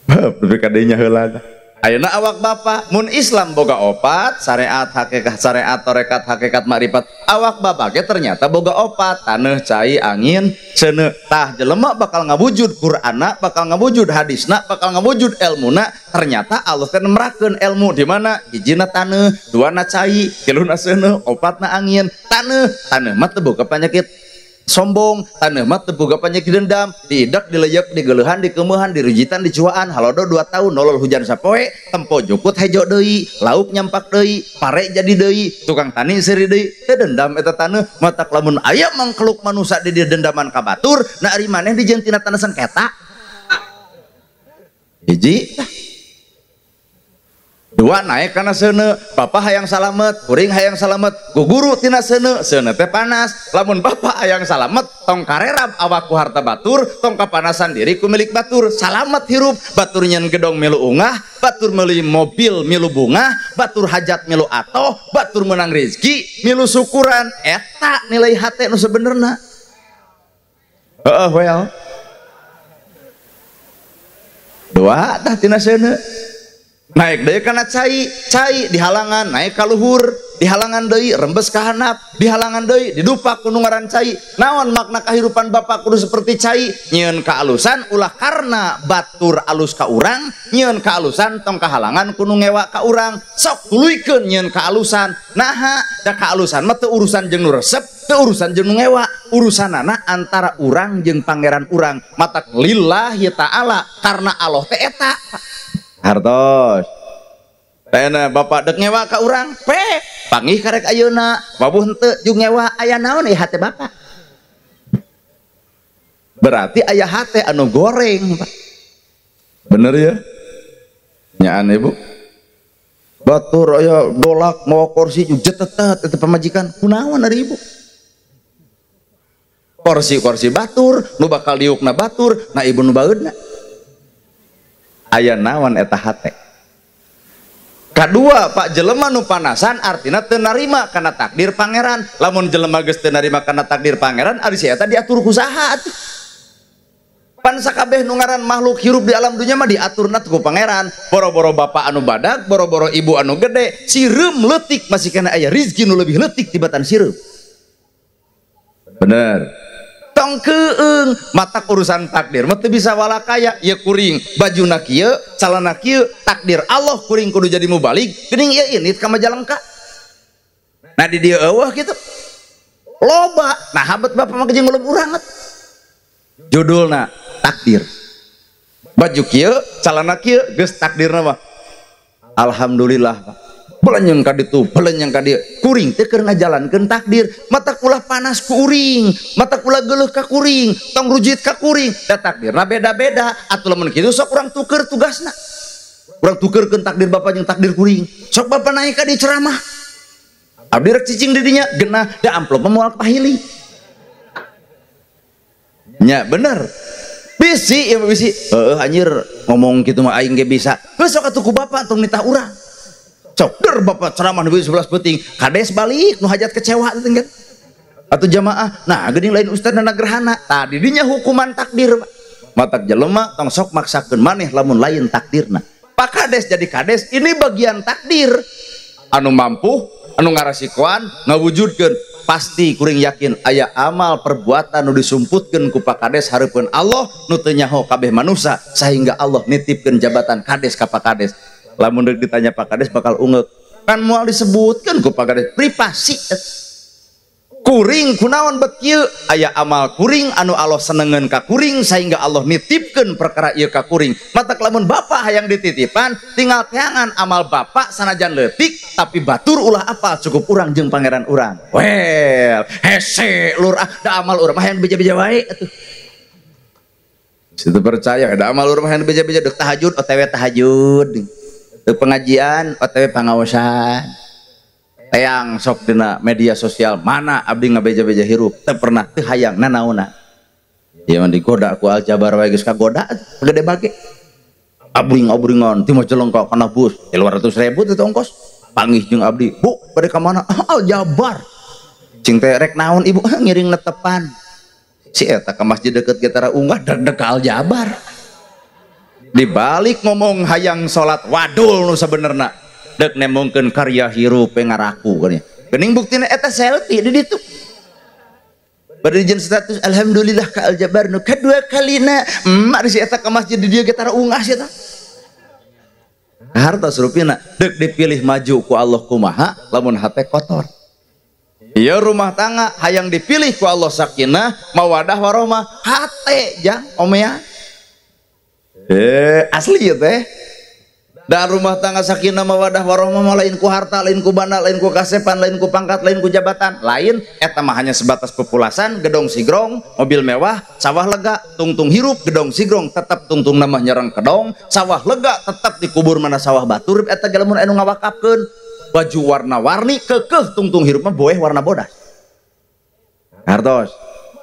Bab tapi kadenya heula. Ayeuna awak bapak mun Islam boga opat syariat hakikat syariat tarekat hakikat makrifat awak bapak ge ternyata boga opat taneuh cai angin seuneu tah jelema bakal ngawujud Qur'anna bakal ngawujud hadisna bakal ngawujud elmuna ternyata Allah teh nemrakeun elmu di mana hijina taneuh duana cai tiluna seuneu opatna angin taneuh taneuh mah teu boga penyakit sombong, taneuh mah teu boga penyakit dendam, diidak, dileyek, digeuleuhan, dikeumehan, dirujitan, dicuaan, halodo 2 tahun, nolol hujan sapoe, tempo jukut hejo deui, lauk nyampak deui, pare jadi deui, tukang tani seuri deui, teu dendam eta taneuh, matak lamun aya mangkeluk manusa di dieu dendaman ka batur, na ari maneh dijieun tina tanah sengketa. Hiji, dua naik karena seuneu, bapak hayang salamet, kuring hayang salamet, guguru tina seuneu, seuneu teh panas, lamun bapak hayang salamet, tong karerab awak ku harta batur, tong kapanasan diri ku milik batur, salamet hirup, batur nyen gedong milu ungah, batur meuli mobil milu bunga, batur hajat milu atoh, batur menang rezeki milu syukuran, eta nilai hate nu sebenerna. Heeh, well. Dua tah tina seuneu. Naik deui kana cai, cai dihalangan naik ka luhur, dihalangan deui rembes ka handap, dihalangan deui didupak ku nu ngaran cai. Naon makna kahirupan bapak kudu seperti cai? Nyieun kaalusan ulah karena batur alus ka urang, nyieun kaalusan tong kahalangan ku nu ngewa ka urang. Sok tuluykeun nyieun kaalusan. Naha da kaalusan mah teu urusan jeung nu resep, teu urusan jeung nu ngewa, urusanana antara urang jeung pangeran urang. Matak lillahi ta'ala karena Allah teh eta. Hartos. Tena bapak dek ngewa ka urang, pe panggih karek ayeuna, wabuh henteu jeung ngewa aya naon ieu hate bapak. Berarti aya hate anu goreng, Pak. Bener ya? Nyaan Ibu. Batur aya dolak mawa kursi jetetet eta pamajikan, kunaon ari Ibu? Kursi-kursi batur, nu bakal diukna batur, na ibu nu baeudna. Aya naon eta hate. Kadua Pak jelema nu panasan artina teu narima kana takdir pangeran. Lamun jelema geus teu narima kana takdir pangeran ari si eta diatur ku saha atuh? Pan sakabeh nu ngaran makhluk hirup di alam dunya mah diaturna ku pangeran. Boro-boro bapak anu badag, boro-boro ibu anu gede, sireum leutik masih kana aya rizki nu leuwih leutik tibatan sireum. Bener. Tong keung matak urusan takdir mah teu bisa walakaya ieu kuring bajuna kieu calana kieu takdir Allah kuring kudu jadi mubalig geuning ieu init ka Majalengka. Nah di dieu eueuh kitu loba nah habet bapak mah jeung ngulum urang judulna takdir baju kieu calana kieu geus takdirna mah alhamdulillah Pak. Belenyeng ka ditu, belenyeng ka dieu. Kuring teh keur ngajalankeun takdir. Mata kulah panas ku uring, mata kulah geuleuh ka kuring, tong rujit ka kuring. Da takdirna beda-beda. Atuh lamun kitu sok urang tuker tugasna. Urang tukerkeun takdir bapak jeung takdir kuring. Sok bapak naik ka dieu ceramah. Abdi rek cicing di dinya, genah da amplop mah moal pahili. Nya bener. Bisi ya bisi. Heueuh anjir ngomong kitu mah aing ge bisa. Geus sok atuh ku bapak tong nitah urang. Sok der bapak ceramah nepi 11 peuting kades balik nu hajat kecewa teh kan atuh jamaah nah geuning lain ustaz na gerhana tah di dinya hukuman takdir matak jelema tong sok maksakeun maneh lamun lain takdirna. Pak Kades jadi kades ini bagian takdir anu mampu anu ngarasikoan ngawujudkeun pasti kuring yakin aya amal perbuatan nu disumputkeun ku Pak Kades hareupeun Allah nu teu nyaho kabeh manusa sehingga Allah nitipkeun jabatan kades ka Pak Kades. Lamun deuk ditanya Pak Kades bakal ungeuk kan moal disebutkeun ku Pak Kades privasi kuring kunaon bet kieu aya amal kuring anu Allah senengeun ka kuring sehingga Allah nitipkeun perkara ieu ka kuring. Matak lamun bapak hayang dititipan tinggal teangan amal bapak sanajan leutik tapi batur ulah apa cukup urang jeung pangeran urang. Well hese lur ah da amal urang mah hayang beja-beja wae atuh. Situ percaya da amal urang mah hayang beja-beja deuk tahajud OTW tahajud. Pengajian OTW pangaosan teang sok dina media sosial mana abdi ngabeja-beja hirup teu pernah teu hayang nanaona ieu mah digoda ku Aljabar wae geus kagoda gede bage abring-abringan ti Majalengka kana bus 300.000 teh ongkos panggih jeung abdi bu bade ka mana Aljabar cing teh rek naon ibu ngiring netepan si eta ka masjid deket ge tara unggah deg-deg ka Aljabar. Dibalik ngomong hayang salat wadul nu sabenerna dek nembongkeun karya hirup ngaraku kan ya geuning buktina eta selfie di ditu bari jeung status alhamdulillah ka Aljabar nu kadua kalina emak si eta ka masjid di dieu ge tara ungah si eta harta rupina dek dipilih maju ku Allah kumaha lamun hate kotor. Ieu rumah tangga hayang dipilih ku Allah sakinah mawadah warahmah hate jang omea. Asli ya teh. Dan rumah tangga sakinah mawadah warahmah lain ku harta, lain ku banda, lain ku kasepan, lain ku pangkat, lain ku jabatan, lain eta mah hanya sebatas pepulasan, gedong sigrong, mobil mewah, sawah lega, tungtung hirup, gedong sigrong tetap tungtung nama nyerang kedong, sawah lega tetap dikubur mana sawah batur eta ge lamun anu ngawakapkeun, baju warna-warni kekeh tungtung hirup mah boeh warna bodas. Hartos.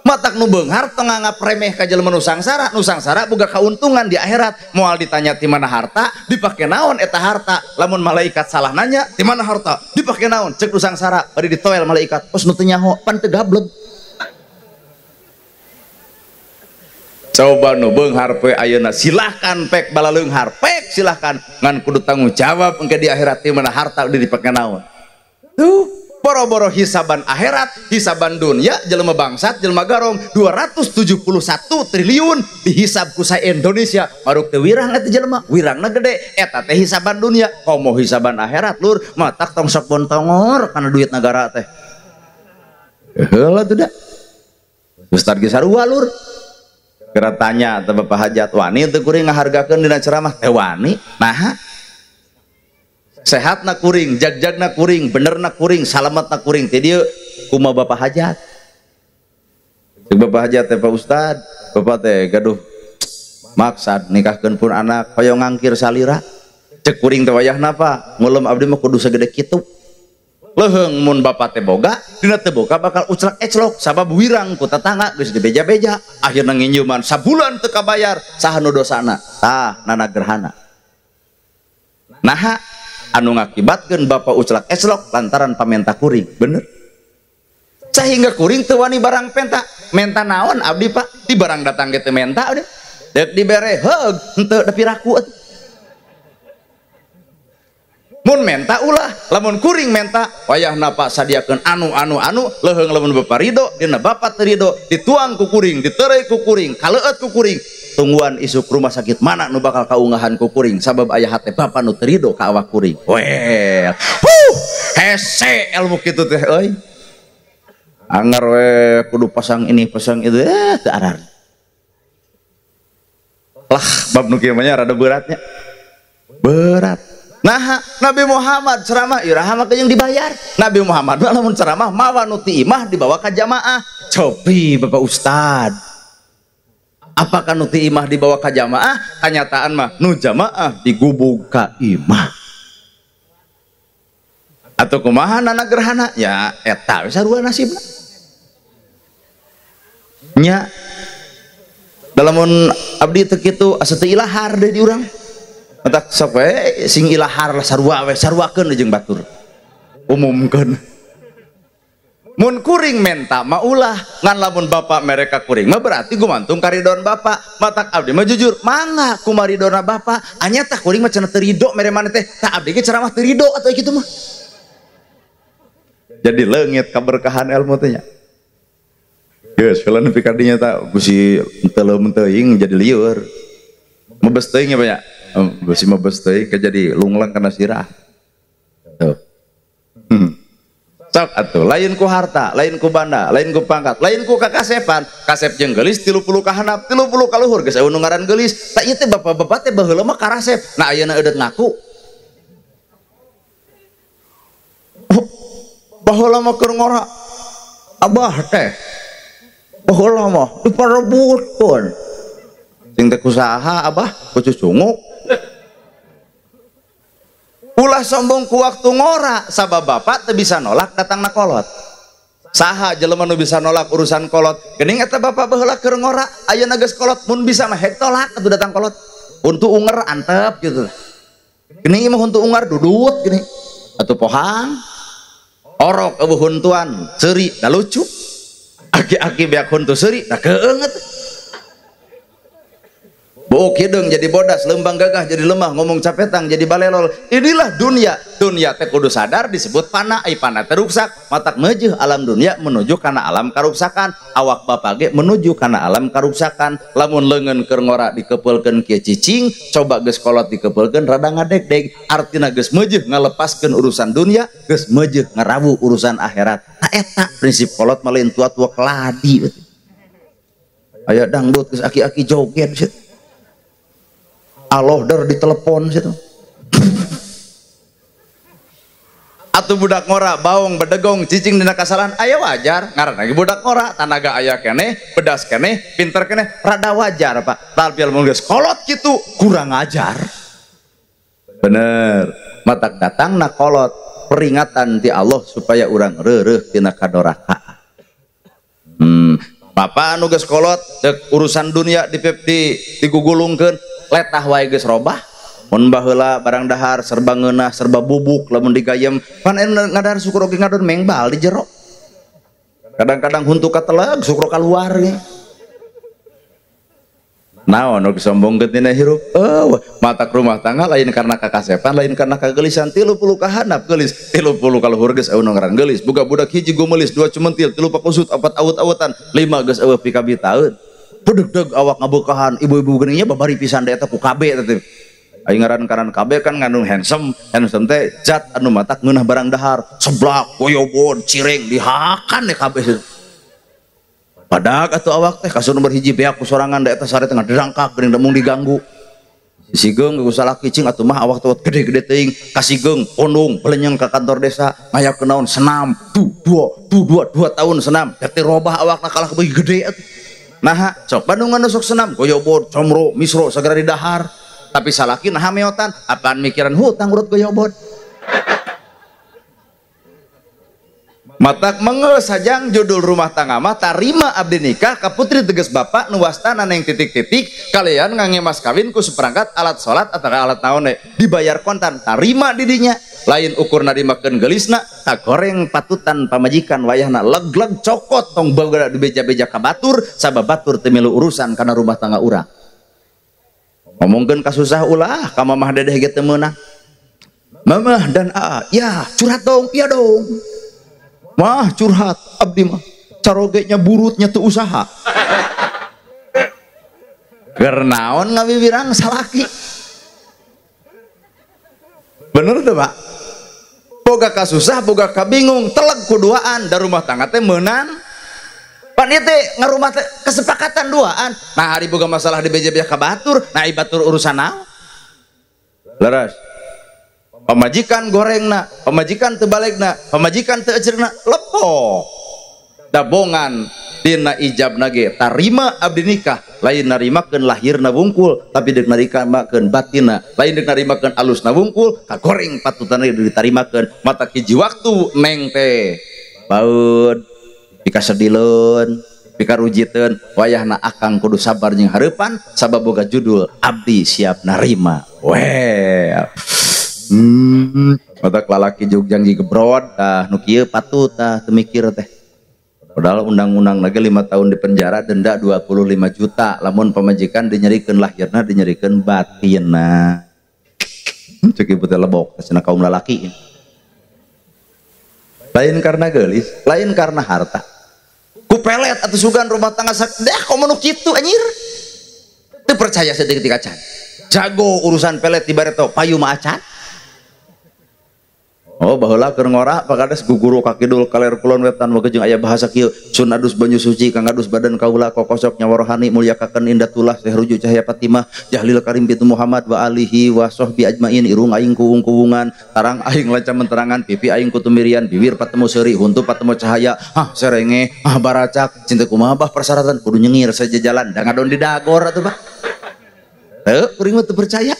Matak nu beunghar tong nganggap remeh ka jelema nu sangsara, nu sangsara boga kauntungan di akhirat. Moal ditanya ti mana harta, dipake naon eta harta. Lamun malaikat salah nanya, ti mana harta, dipake naon? Cek nu sangsara, bari ditoel malaikat. Os nu teu nyaho, pan teu gableg. Coba nu beunghar poe ayeuna silahkan pek balaleunghar, pek silahkan ngan kudu tanggung jawab engke di akhirat ti mana harta udah dipake naon. Tuh. Boro-boro hisaban akhirat, hisaban dunia, jelema bangsat, jelema garong, 271 triliun dihisab ku sa Indonesia. Maruk teu wirang eta jelema, wirangna gede, eta teh hisaban dunia. Komo hisaban akhirat lur, matak tong sok bontongor kana duit negara teh. Heula tuh da. Ustad ge sarua lur. Geura tanya teh Bapak Hajat wani teu kuring ngahargakeun dina ceramah teh wani, naha? Sehat na kuring, jag-jag na kuring, bener na kuring, salamat na kuring. Ti dieu kumaha Bapak Hajat? Cek Bapak Hajat teh Pak Ustad, Bapak teh gaduh maksad nikahkeun pun anak hoyong ngangkir salira. Cek kuring teh wayahna Pak, ngulem abdi mah kudu sagede kitu. Leuheung mun bapak teh boga, dina teu boga bakal uclak eclok sabab wirang ku tetangga geus dibeja-beja, akhirna nginjeuman sabulan teu kabayar, saha nu dosana? Tah, nana gerhana. Naha anu ngakibatkeun bapak uclak eclok lantaran pamenta kuring, bener? Sehingga kuring teu wani barang penta, menta naon abdi Pak? Di barang datang ge teu menta udah. Deuk dibere heug henteu da piraku atuh. Mun menta ulah, lamun kuring menta wayahna Pak sadiakeun anu anu anu leuheung lamun bapa ridho, dina bapa teu ridho, dituang ku kuring, diterei ku kuring, kaleueut ku kuring. Tungguan isuk rumah sakit mana nu bakal kaungahan ku kuring sabab aya hate bapa nu teu ridho ka awak kuring. Well, huh, hese ilmu kitu teh euy. Anger we kudu pasang ini pasang itu teu arar. Lah bab nu kieu mah nya rada beratnya. Berat. Nah, Nabi Muhammad ceramah iraha mah yang dibayar. Nabi Muhammad mah lamun ceramah mawa nu ti imah dibawa ka jamaah. Cobi Bapak Ustad. Apakah nu ti imah dibawa ka jamaah? Kanyataan mah nu jamaah digubug ka imah. Atau kumaha nana gerhana? Ya eta we sarua nasibna. Nya lamun abdi teu kitu asa teu ilahar deui di urang. Matak sok we sing ilahar lah sarua we saruakeun jeung batur. Umumkeun. Mun kuring menta mah ulah, ngan lamun bapak mereka kuring mah berarti gumantung karidon bapak. Matak abdi mah jujur, mangga kumaridona bapak. Anya tah kuring mah cenah teu ridho mere maneh teh. Tah abdi ge ceramah teu ridho atuh kitu mah. Jadi leungit kaberkahan ilmu teh nya. Geus heula nepi ka dinya tah bisi teu teuing jadi lieur. Mebes teuing ya banyak. Besi mebes teuing jadi lunglang kana sirah. Tuh. Sok atuh lain ku harta, lain ku banda, lain ku pangkat, lain ku kakasepan. Kasep jeung geulis 30 ka handap, 30 ka luhur geus eueuh nu ngaran geulis. Tah ieu teh bapak-bapak teh baheula mah karasep. Nah ayeuna eudeut ngaku. Oh, baheula mah keur ngora. Abah teh. Baheula mah diparebutkeun. Sing teh kusaha abah, ku cucunguk. Ulah sombong ku waktu ngora sabab bapak teu bisa nolak datangna kolot. Saha jelema nu bisa nolak urusan kolot? Geuning eta bapak baheula keur ngora, ayeuna geus kolot mun bisa mah hek tolak atuh datang kolot. Huntu unger antep gitu. Geuning ieu mah huntu ungar dudut geuning. Atuh pohang. Orok eueuh huntuan, seuri da lucu. Aki-aki beak huntu seuri da keungeut. Buuk hideung jadi bodas, lembang gagah jadi lemah, ngomong capetang jadi balelol. Inilah dunia. Dunia teh kudu sadar disebut panah, ai panah teh ruksak. Matak meujeuh alam dunia menuju kana alam karuksakan. Awak bapak ge menuju kana alam karuksakan. Lamun leungeun keur ngora dikepeulkeun kieu cicing, coba geus kolot dikepeulkeun rada ngadegdeg. Artina geus meujeuh ngalepaskeun urusan dunia, geus meujeuh ngarawu urusan akhirat. Nah eta prinsip kolot mah lain tua-tua keladi. Aya dangdut geus aki-aki joget situ. Aloh der di telepon situ. Atuh budak ngora baung bedegong cicing dina kasalahan aya wajar ngaran lagi budak ngora tanaga aya keneh bedas keneh pinter keneh rada wajar Pak. Tapi lamun geus kolot kitu kurang ajar. Bener. Matak datangna kolot peringatan ti Allah supaya urang reureuh tina kadoraka. Bapak anu geus kolot deuk urusan dunia digugulungkeun letah wae geus robah. Mun baheula barang dahar serba ngeunah serba bubuk lamun digayem pan ngadahar syukur oge ngadon mengbal di jero. Kadang-kadang huntu kateleg syukur kaluar ge. Naon nu sombongkeun dina hirup? Eueuh, matak rumah tangga lain karena kakasepan, lain karena kagelisan. 30 ka handap geulis, 30 ka luhur geus eueuh nu ngaran geulis. Boga budak hiji gumelis, 2 cumentil, 3 pakusut, 4 awut-awutan, 5 geus eueuh pikabitaeun. Pedeg-deg awak ngabeukahan ibu-ibu geuning nya babari pisan da eta ku KB eta teh. Aing ngaran karan KB kan ngandung handsome, handsome teh zat anu matak ngeunah barang dahar, seblak, goyobon, cireng dihakan deh KB. Padak atuh awak teh kasur nomor hiji beak ku sorangan da eta sare teh ngaderangkak geuning mung diganggu. Sigeung ku salaki cing atuh mah awak teh gede-gede teuing, kasigeung pondong belenyeng ka kantor desa, ngayakeun naon senam, tu dua tahun senam, teh robah awakna kalah beuki gede atuh. Nah, sok Bandungan sok senam, goyobod, comro, misro segera didahar. Tapi salaki nah meotan, apaan mikiran hutang urut goyobod. Matak mengeus sajang judul rumah tangga mah tarima abdi nikah ka putri tegas bapak nu wastana neng titik-titik kalian ngange mas kawin ku seperangkat alat salat atau alat naon dibayar kontan tarima didinya lain ukur narimakeun geulisna tak goreng patutan pamajikan wayahna leg-leg cokot tong boga dibeja-beja ka batur sabab batur teu milu urusan kana rumah tangga urang. Ngomongkeun kasusah ulah ka mamah dedeh ge teu meunang. Mamah dan A, ya curhat dong, iya dong. Mah curhat abdi mah carogenya burutnya tuh usaha. Kernaon ngabibirang salaki. Bener tuh Pak? Boga kasusah, boga kabingung, teleg kuduaan da rumah tangga teh meunang. Pan ieu teh ngarumah teh kesepakatan duaan. Nah hari boga masalah di BJB ka batur, nah batur urusan naon? Leres. Pamajikan gorengna, pamajikan teu balegna, pamajikan teu eceurna, lepok. Dabongan dina ijabna ge tarima abdi nikah, lain narimakeun lahirna wungkul, tapi deuk narimakeun batinna, lain deuk narimakeun alusna wungkul, kagoreng patutan ge ditarimakeun. Mata hiji waktu neng teh baeud pikasedileun, pikarujiteun, wayahna akang kudu sabar jeung hareupan sabab boga judul abdi siap narima. Well. Otak lalaki Jogja gebrod tah nu kieu patut tah teu mikir teh. Padahal undang-undang lagi 5 tahun di penjara denda 25 juta lamun pamajikan dinyerikeun lahirna dinyerikeun batinna. Cek ibu teh lebok cenah kaum lalaki. Lain karena geulis, lain karena harta. Ku pelet atuh sugan rumah tangga dah komo nu kitu anjir. Teu percaya saeutik acan. Jago urusan pelet di bareto payu mah acan. Oh baheula keur ngora Pak Kades guguru ka kidul kaler kulon wetan wage jeung aya bahasa kieu sun adus banyu suci kang adus badan kaula kokosok nyawa rohani mulyakakeun indatullah sehruju cahaya Fatimah jahlil karim bitu Muhammad wa alihi wa sahbi ajmain irung aing kuwung-kuwungan tarang aing lanca menterangan pipi aing kutumirian bibir patemu seuri huntu patemu cahaya ah serenge ah baracak cinta kumaha bah persyaratan kudu nyengir saja jalan da ngadon di dagor atuh Pak teu kuring mah teu percaya.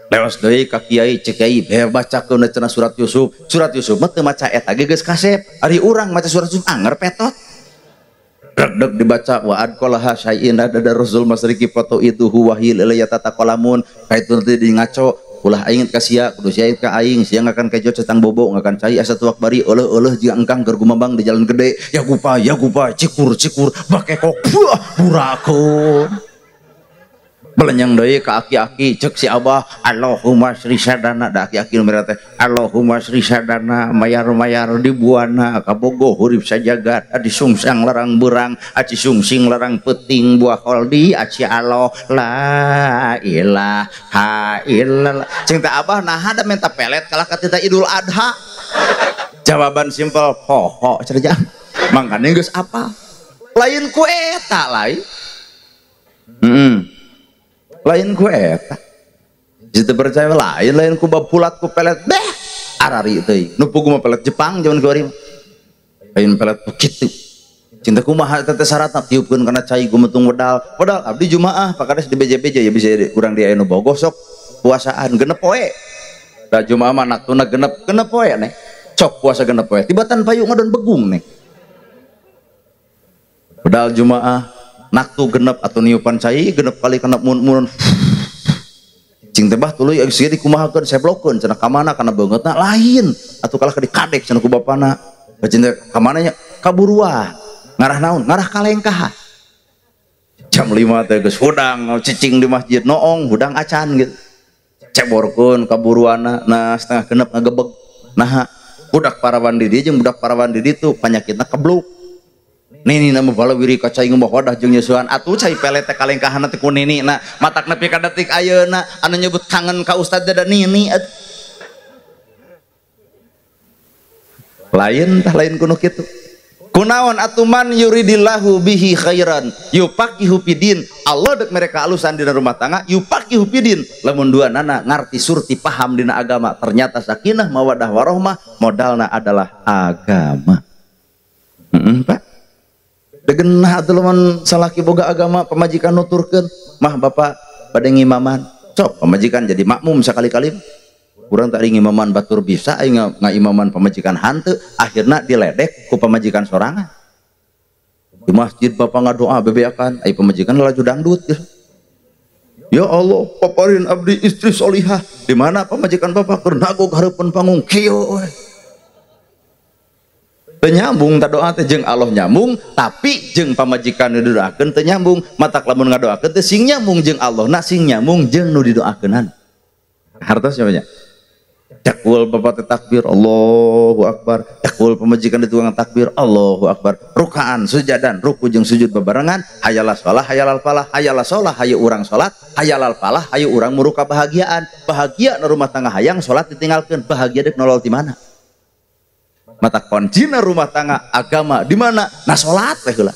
Lewas deui ka kiai cek kiai bacakeun cenah surat Yusuf. Surat Yusuf mah teu maca eta ge geus kasep. Ari urang maca surat Yusuf anger petot. Deg dibaca wa adqalaha syai'in ada rasul masriki foto itu huwahil ilayya tataqalamun kaitu nanti di ngaco ulah aing ka sia kudu sia ka aing sia ngakan kejo cetang bobo ngakan cai asa tuak bari euleuh-euleuh jiga engkang keur gumambang di jalan gede ya gupa cikur cikur bakekok buah burakeun. Belenyang deui ka aki-aki cek si abah Allahumma sri sadana da aki-aki nu mere teh Allahumma sri sadana mayar-mayar di buana kabogoh hurip sajagat adi sungsang larang beurang aci sungsing larang peuting buah holdi aci Allah la ilaha illallah cing teh abah naha da menta pelet kalah ka tita Idul Adha jawaban simpel poho cenah mangkane geus apa lain ku eta lain lain ku eta jika percaya lain lain ku bab pulat ku pelet beh arari teuing nu pugu mah pelet Jepang jaman kiwari lain pelet kitu cinta kumaha eta teh syaratna tiupkeun kana cai gumetung wedal wedal abdi jumaah Pak Kades di BJBJ ya bisa urang di aya nu bogoh sok puasaan genep poe da jumaah mah naktuna genep genep poe neh sok puasa genep poe tibatan payu ngadon begung neh wedal jumaah naktu genep atau niupan cai genep kali kena mun-mun cing teh bah tuluy geus dikumahakeun seblokeun cenah ka mana kana beungeutna lain atuh kalah ka dikadek cenah ku bapana cing teh ka mana nya kaburuan ngarah naon ngarah kalengkahan jam 5 teh geus hudang cicing di masjid noong hudang acan gitu ceborkeun kaburuanna nah setengah genep ngagebeg nah budak parawan di dieu jeung budak parawan di ditu panyakitna kebluk nini nama bala wiri ka cai ngomah wadah jeung nyeusuan atuh cai pelet teh kalengkahanna teh ku nini na matak nepi ka detik ayeuna anu nyebut kangen ka ustad da nini lain tah lain kuno kitu kunaon atuh man yuridillahu bihi khairan yufaqihu fidin Allah dek mereka alusan dina rumah tangga yufaqihu fidin lamun dua nana ngarti surti paham dina agama ternyata sakinah mawadah warohmah modalna adalah agama. Pak degenah atuh lamun salaki boga agama pamajikan nuturkeun mah bapak bade ngimaman sok pamajikan jadi makmum sakali-kali urang tadi ngimaman batur bisa aing ngaimaman pamajikan hanteu akhirna diledek ku pamajikan sorangan di masjid bapak ngadoa bebeakan ai pamajikan laju dangdut gitu. Ya Allah paparin abdi istri solihah di mana pamajikan bapak keur nagog hareupeun panggung kieu we. Teu nyambung ta doa teh jeung Allah nyambung tapi jeung pamajikan nu didoakeun teu nyambung matak lamun ngadoakeun teh sing nyambung jeung Allah na sing nyambung jeung nu didoakeunana hartos nya. Cakul bapak teh takbir Allahu Akbar, cakul pemajikan di tukang takbir Allahu Akbar, rukaan sujadan ruku jeung sujud bebarengan, hayalah sholah hayalal falah, hayalah sholah hayu urang sholat, hayalal falah hayu urang muruka kebahagiaan, bahagia na rumah tangga hayang sholat ditinggalkeun, bahagia dek nolol di mana? Mata kuncina rumah tangga agama di mana? Nah sholat teh heula.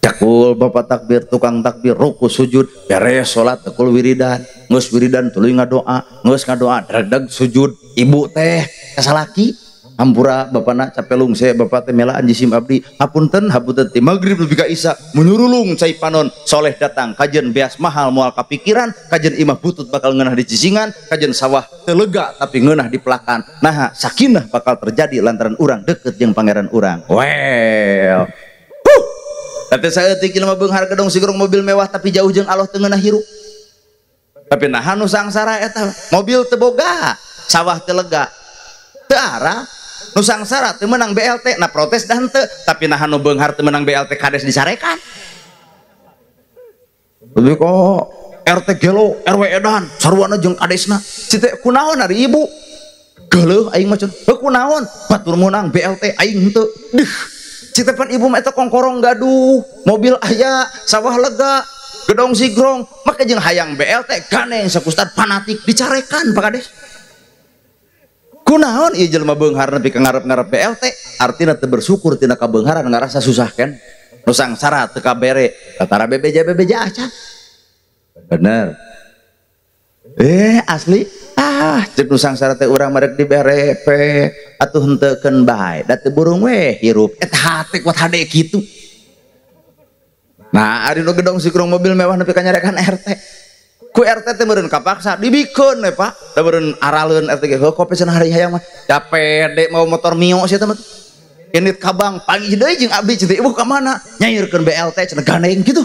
Cakul bapak takbir, tukang takbir, ruku sujud, beres sholat, tekul wiridan, ngeus wiridan tuluy ngadoa, ngeus ngadoa, dregdeg sujud, ibu teh kasalaki, hampura bapana capek lungse, bapak teh melaan jisim abdi, hapunten hapunten ti magrib nepi ka isya, menyurulung cai panon, soleh datang, kajen beas mahal moal kapikiran, kajen imah butut bakal ngeunah di cicingan, kajen sawah teu lega tapi ngeunah di pelakan. Nah, sakinah bakal terjadi lantaran urang deket jeung pangeran urang. Well, tapi saya tikil mah beunghar gedong sigrong mobil mewah tapi jauh jeung Allah teu ngeunah hirup. Tapi naha nu sangsara eta mobil teu boga, sawah teu lega. Teu arah nu sangsara teu meunang BLT, nah protes dah henteu, tapi naha nu beunghar teu meunang BLT kades disarekan. Lebih kok RT gelo, RW edan, sarwana jeung kadesna. Cite kunaon ari ibu? Geuleuh aing mah cenah. Heuh kunaon? Batur meunang BLT aing henteu. Deuh. Citepan ibu mah eta kongkorong gaduh, mobil aya, sawah lega, gedong sigrong, maka jeung hayang BLT ganeng sakustad fanatik dicarekan Pak Kades. Kunaon ieu jelema beunghar nepi ka ngarep-ngarep BLT, artina teu bersyukur tina kabeungharan ngarasa susah kan. Nu sangsara teu kabere, tara bebeja-bebeja acan. Bener. Asli ah cek nu sangsara teh urang marek dibere pe atuh henteukeun bae da teu burung we hirup eta hate kuat hade kitu. Nah ari nu gedong sigrong mobil mewah nepi ka nyarekan RT. Ku RT teh meureun kapaksa dibikeun we Pak, da meureun araleun RT ge heuh kopi cenah hari hayang mah da pede mau motor Mio sia teh mah. Indit ka bank panggih deui jeung abdi cenah ibu ka mana nyairkeun BLT cenah gandeng kitu.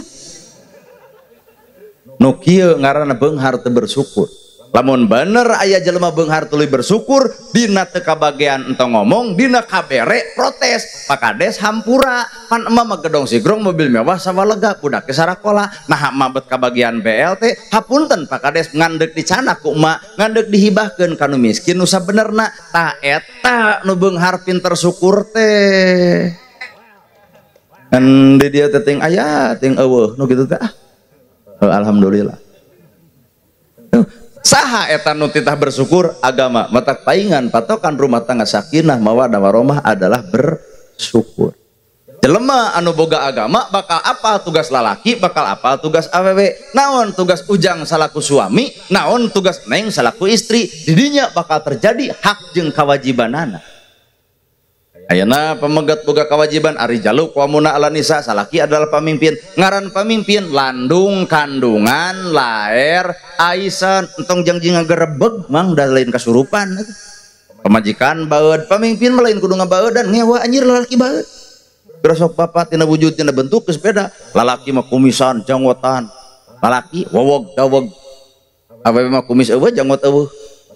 Nu kieu ngaranna beunghar teu bersyukur. Lamun bener aya jelema beunghar tuluy bersyukur, dina teu kabagean entong ngomong, dina kabere protes. Pak Kades hampura, pan emak mah gedong sigrong mobil mewah sawah lega, budak ge sarakola, naha emak bet kabagian BLT, hapunten Pak Kades ngandek dicanak ku emak, ngandek dihibahkeun ka nu miskin nu sabenerna. Tah eta nu beunghar pinter syukur teh. Ngan di dieu teh ting aya ting eueuh nu kitu teh. Alhamdulillah. Saha eta nu titah bersyukur agama matak paingan patokan rumah tangga sakinah mawaddah warahmah adalah bersyukur. Jelema anu boga agama bakal apal tugas lalaki, bakal apal tugas awewe. Naon tugas ujang salaku suami, naon tugas neng salaku istri. Didinya bakal terjadi hak jeung kewajibanana. Ayeuna pemegat boga kewajiban ari jaluk wamuna ala nisa salaki adalah pamimpin. Ngaran pamimpin landung kandungan laer aisen entong janji ngagerebeg mang da lain kasurupan. Pamajikan baeud pamimpin mah lain kudu ngabaeudan ngewa anjir lalaki baeud. Gerosok bapak tina wujud tina bentuk geus beda. Lalaki mah kumisan janggotan. Lalaki wowog daweg. Awewe mah kumis eueuh janggot eueuh.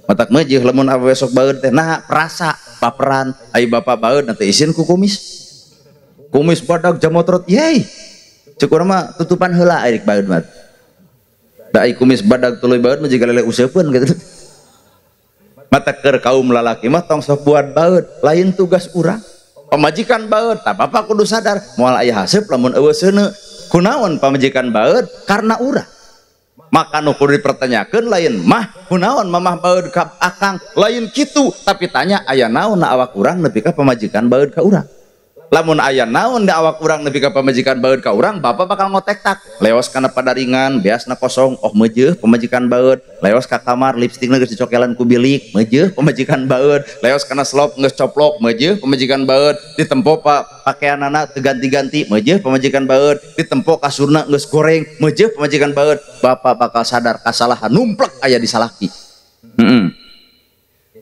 Matak meujeuh lamun awewe sok baeud teh nah perasa baperan ai bapak baeud nanti isin ku kumis. Kumis badag jamotrot yey. Ceuk urang mah tutupan heula ari baeud mah. Da ai kumis badag tuluy baeud mah jiga lele useupeun kitu. Matak keur kaum lalaki mah tong sok buat baeud, lain tugas urang. Pamajikan baeud, tah bapak kudu sadar moal aya haseup lamun eueuh seuneu. Kunaon pamajikan baeud? Karena urang. Maka nu kudu dipertanyakeun lain mah kunaon mamah baeud ka akang lain kitu, tapi tanya aya naon na awak urang nepi ka pamajikan baeud ka urang. Lamun aya naon da awak urang nepi ka pamajikan baeud ka urang, bapak bakal ngotek tak leos kana padaringan beasna kosong, oh meujeuh pamajikan baeud, leos ka kamar lipstikna geus dicokelan ku bilik meujeuh pamajikan baeud, leos kana slop geus coplok meujeuh pamajikan baeud, ditempo pakaianana teu ganti-ganti meujeuh pamajikan baeud, ditempo kasurna geus goreng meujeuh pamajikan baeud. Bapak bakal sadar kasalahan numplek aya di salaki.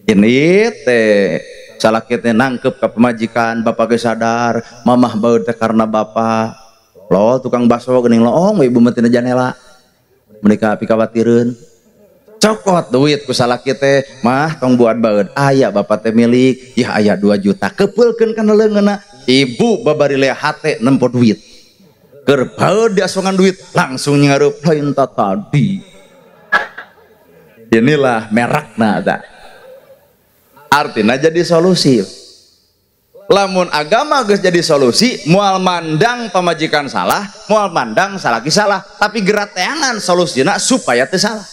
Ini teh salaki teh nangkep ka pamajikan, bapak ge sadar mamah baeud teh karena bapak. Lo tukang bakso geuning loong ibu mah tina janela. Mereka pikawatireun. Cokot duit ku salaki teh, mah tong buat baeud. Aya bapak teh milik, yah aya 2 juta. Kepeulkeun kana leungeunna. Ibu babari lea hate nempo duit. Keur baeud diasongan duit langsung nyarup lain tadi. Inilah merekna ta. Artinya jadi solusi. Lamun agama geus jadi solusi, moal mandang pamajikan salah, moal mandang salaki salah, tapi gerak teangan solusina supaya teu salah.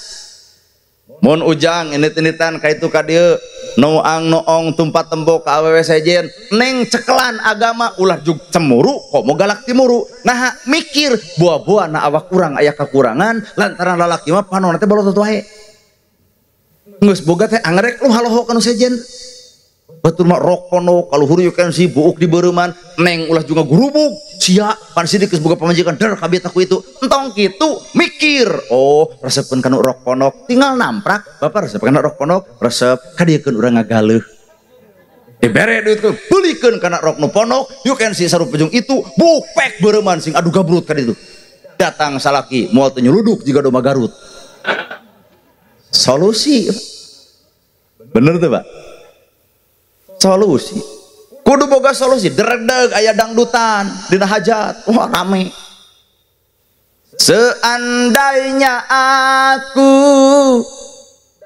Mun ujang init-initan ka itu ka dieu, noang noong tumpat tembok ka awewe sejen, neng cekelan agama ulah jug cemuru komo galak timuru. Nah mikir buah-buah na awak urang aya kekurangan lantaran lalaki mah panonna teh balotot wae. Geus boga teh angrek lu haloho ka nu sejen. Batur mah rok pono kaluhur yeuh kan si buuk di beureman neng ulah juga gurubuk sia pan sidik geus boga pamajikan der kabeh ku itu entong kitu mikir oh resepeun kana rok ponok tinggal namprak bapak resep kana rok ponok resep kadiekeun urang ngagaleuh dibere duit ku beulikeun kana rok nu ponok yeuh kan si sarupa jeung itu bupek beureman sing adu gabrut ka ditu datang salaki moal teu nyuluduk jiga domba Garut. Solusi bener tuh Pak. Solusi kudu boga solusi deredeg aya dangdutan dina hajat wah rame. Seandainya aku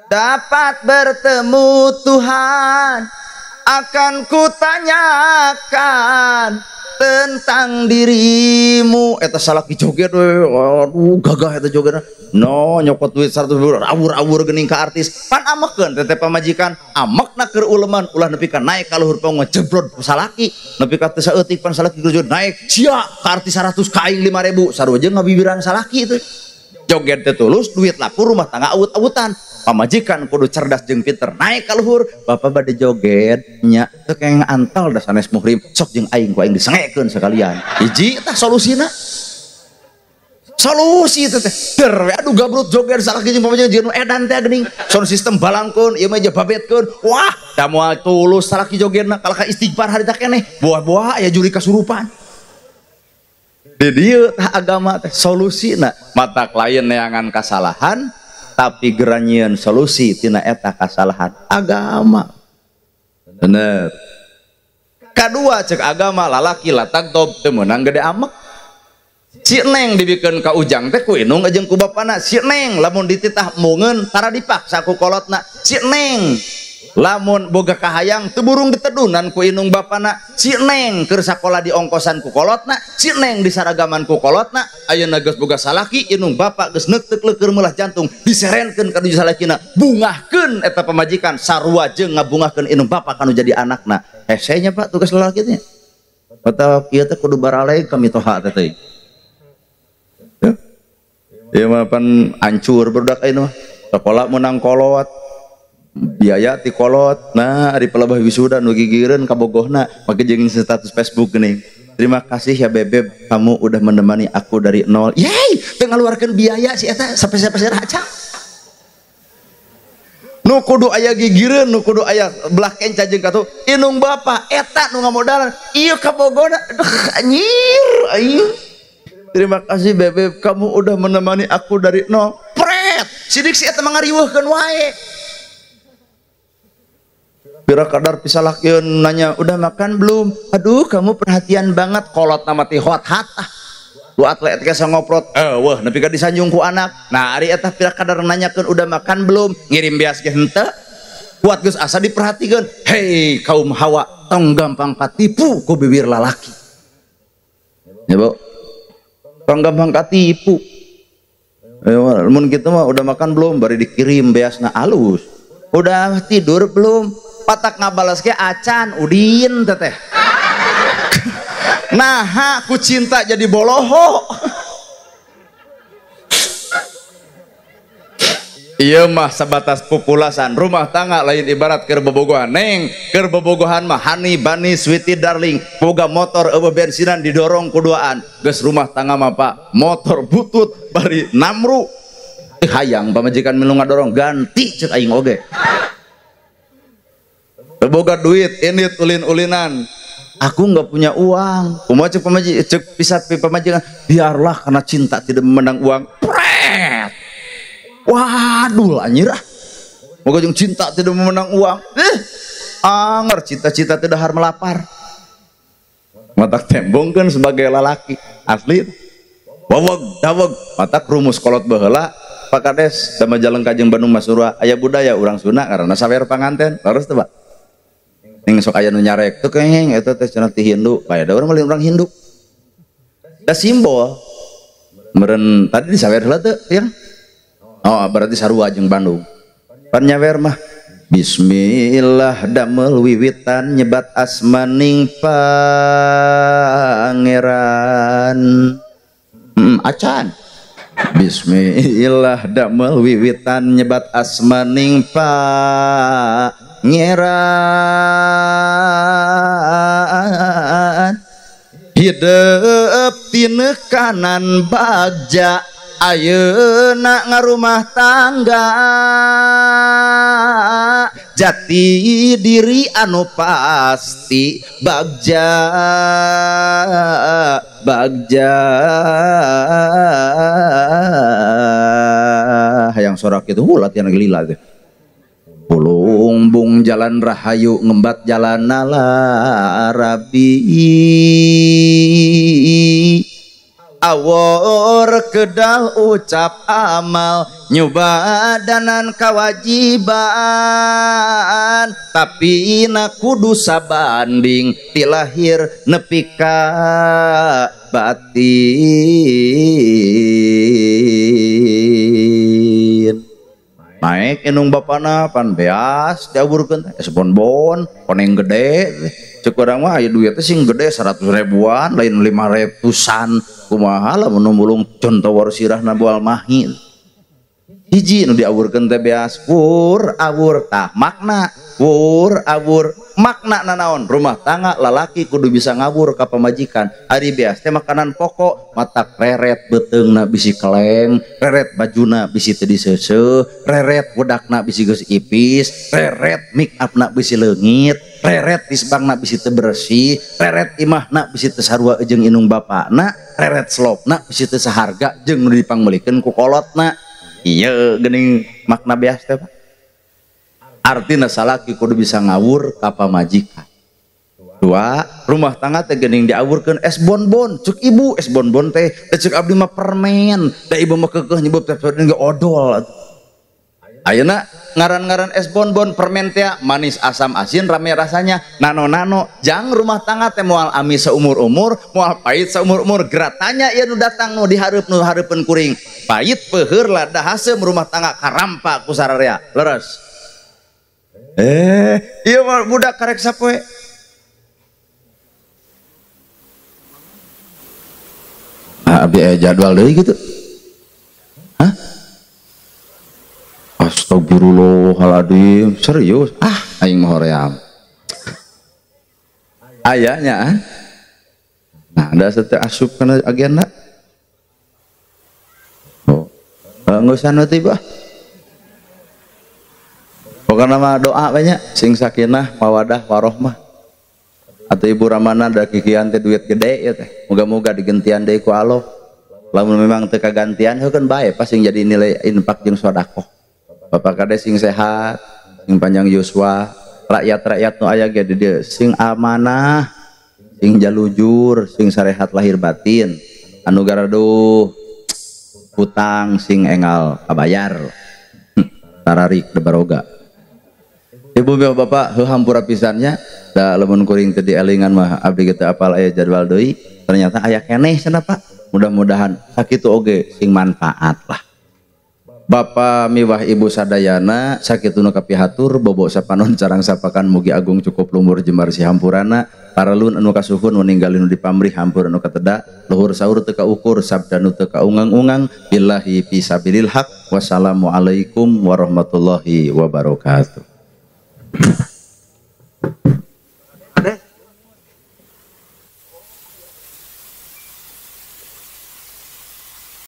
dapat bertemu Tuhan, akan kutanyakan tentang dirimu. Eta salaki joget we, aduh gagah eta jogetna. No nyokot duit 100 awur-awur geuning ka artis. Pan amekeun teh pamajikan, amekna keur uleman ulah nepi ka naik ka luhur panggung jebrod salaki. Nepi ka teu saeutik pan salaki geus naik, sia ka artis 100 ka aing 5000, sarua jeung ngabibirang salaki itu. Joget teh tulus, duit laku rumah tangga awut-awutan. Pamajikan kudu cerdas jeung pinter naik ka luhur, bapak bade joget nya teu kenging antal da sanes muhrim, sok jeung aing ku aing disengekeun sekalian. Hiji tah solusina. Solusi teh teh der we aduh gabrut joget salaki jeung pamajikan jeung nu edan teh geuning. Sound system balangkeun ieu mah babetkeun. Wah, da moal tulus salaki jogetna kalah ka istighfar harita keneh. Buah-buah aya juri kasurupan. Di dieu tah agama teh solusina, matak lain neangan kasalahan tapi geranyieun solusi tina eta kasalahan agama. Bener. Kadua cek agama lalaki latagdob teu meunang gede amek. Si neng dibikeun ka ujang teh ku indung jeung ku bapana. Si neng lamun dititah mungeun tara dipaksa ku kolotna. Si neng lamun boga kahayang teu burung ditedunan ku indung bapana. Si neng keur sakola diongkosan ku kolotna. Si neng disaragaman ku kolotna. Ayeuna geus boga salaki indung bapak geus neukteuh leukeur meulah jantung diserenkeun ka nu salakina. Bungahkeun eta pamajikan sarua jeung ngabungahkeun indung bapak kanu jadi anakna. Hese nya Pak tugas lalaki teh. Atawa kieu teh kudu baraleg ka mitoha teh teh. Ieu mah pan hancur barudak ayeuna mah. Sakola meunang kolot. Biaya ti kolot. Nah ari pelebah wisuda nu gigireun kabogohna make jeung status Facebook geuning. Terima kasih ya bebeb, kamu udah menemani aku dari nol. Yeay, teu ngaluarkeun biaya si eta sampai-sampai aca. Nu kudu aya gigireun, nu kudu aya belah kenca jeung katuh indung bapa eta nu ngamodalan. Ieu kabogohna aduh anjir aing. Terima kasih bebeb, kamu udah menemani aku dari nol. Pret, sidik si eta mah ngariweuhkeun wae. Pira kadar pisalakeun nanya, udah makan belum? Aduh, kamu perhatian banget. Kolot nama ti hot hat ah. Lu atlet kesa ngoprot, wah nepi ka disanjung ku anak. Nah, ari eta pira kadar nanyakeun udah makan belum? Ngirim beas ge henteu. Kuat geus asa diperhatikeun. Hei kaum Hawa, tong gampang katipu ku bibir lalaki. Ya, Bu. Tong gampang katipu. Mun kitu mah udah makan belum? Bari dikirim beasna alus. Udah tidur belum? Patak ngabalas ke acan udin teteh. Nah ku cinta jadi boloho. Iya mah sebatas populasan rumah tangga lain ibarat keur bobogohan. Neng keur bobogohan mah honey bunny sweetie darling, boga motor eueuh bensinan didorong kuduaan. Geus rumah tangga mah Pak, motor butut bari namru. Hayang pamajikan milu ngadorong ganti cek aing oge. Boga duit ini ulin-ulinan, aku nggak punya uang. Kumaha cek pamajikan, cek bisa pamajikan, biarlah karena cinta tidak memandang uang. Pret. Waduh anjir ah. Moga jeung cinta tidak memandang uang. Anger cita-cita tidak har melapar. Matak tembongkeun sebagai lalaki asli. Waweg daweg matak rumus kolot baheula Pak Kades da Majalengka jeung Bandung Masurua aya budaya urang Sunda karena sawer panganten. Leres teu Pak? Ning sok aya nu nyarek teu kengeng eta teh cenah ti Hindu, bae da urang mah lain urang Hindu. Da simbol. Meureun tadi disawer heula teu, Yang? Oh, berarti sarua jeung Bandung. Pan nyawer mah Bismillah damel wiwitan nyebat asmaning pangeran. Acan. Bismillah damel wiwitan nyebat asmaning pangeran. Hidup tine kanan bagja ayeuna ngarumah tangga jati diri anu pasti bagja bagja hayang sorak itu latihan lila teh pulung bung jalan rahayu ngembat jalan nalarabi awor kedal ucap amal nyubadanan kewajiban tapi na kudu sabanding ti lahir nepi ka batin naik indung bapana pan beas diaburkeun teh es bonbon koneng gede cek urang mah aya duit teh sing gede 100 ribuan lain 500-an kumaha lamun mulung contoh sirahna bual mahi hiji nu diawurkeun teh beas wur awur tah makna wur awur makna nanaon rumah tangga lalaki kudu bisa ngawur ka pamajikan ari beas teh makanan pokok matak reret beuteungna bisi keleng reret bajuna bisi teu diseuseuh reret wedakna bisi geus ipis reret make upna bisi leungit reret tisbangna bisi teu bersih reret imahna bisi teu sarua jeung indung bapakna reret slopna bisi teu saharga jeung nu dipangmeulikeun ku kolotna. Iya geuning makna beas teh Pak. Artina salaki kudu bisa ngawur ka pamajikan. Dua, rumah tangga teh geuning diawurkeun es bonbon cek ibu es bonbon teh cek abdi mah permen da ibu mah keukeuh nyebut teh ge odol. Ayeuna ngaran-ngaran es bonbon permen teh manis asam asin rame rasanya nano-nano jang rumah tangga teh moal amis seumur-umur moal pahit seumur-umur geratanya ieu nu datang nu dihareup nu hareupeun kuring pahit peuheur lada haseum rumah tangga karampa ku sararea leres ieu mah budak karek sapoe abdi aya jadwal deui kitu. Hah? Astagfirullahaladzim, serius? Ah, aing mah hoream. Ayahnya, ah? Nah, ada sete asup kana agenda. Oh, nggak usah nanti bah. Pokoknya mah doa banyak, sing sakinah, mawadah, warohmah. Atau ibu Ramana da kikian teh duit gede ya teh. Moga-moga digentian deui ku Allah. Lamun memang teu kagantian heukeun bae pas sing jadi nilai infak jeung sedekah. Bapak kades sing sehat, sing panjang yuswa, rakyat-rakyat nu aya ge di dieu sing amanah, sing jalujur, sing sarehat lahir batin, anu garaduh hutang sing engal kabayar. Tararik debaroga. Ibu bapak heuh hampura pisannya, da lamun kuring teu dielingan mah abdi ge teu apal aya jadwal deui, ternyata aya keneh cenah Pak. Mudah-mudahan sakitu oge sing manfaat lah. Bapak miwah ibu sadayana sakitu nu kapihatur bobo sapanon carang sapakan mugi agung cukup lumur jembar si hampurana paralun anu kasuhun ninggalin nu dipamrih hampur anu kateda luhur saur teu kaukur sabda nu teu kaungang-ungang billahi fisabilil haq wassalamualaikum warahmatullahi wabarakatuh.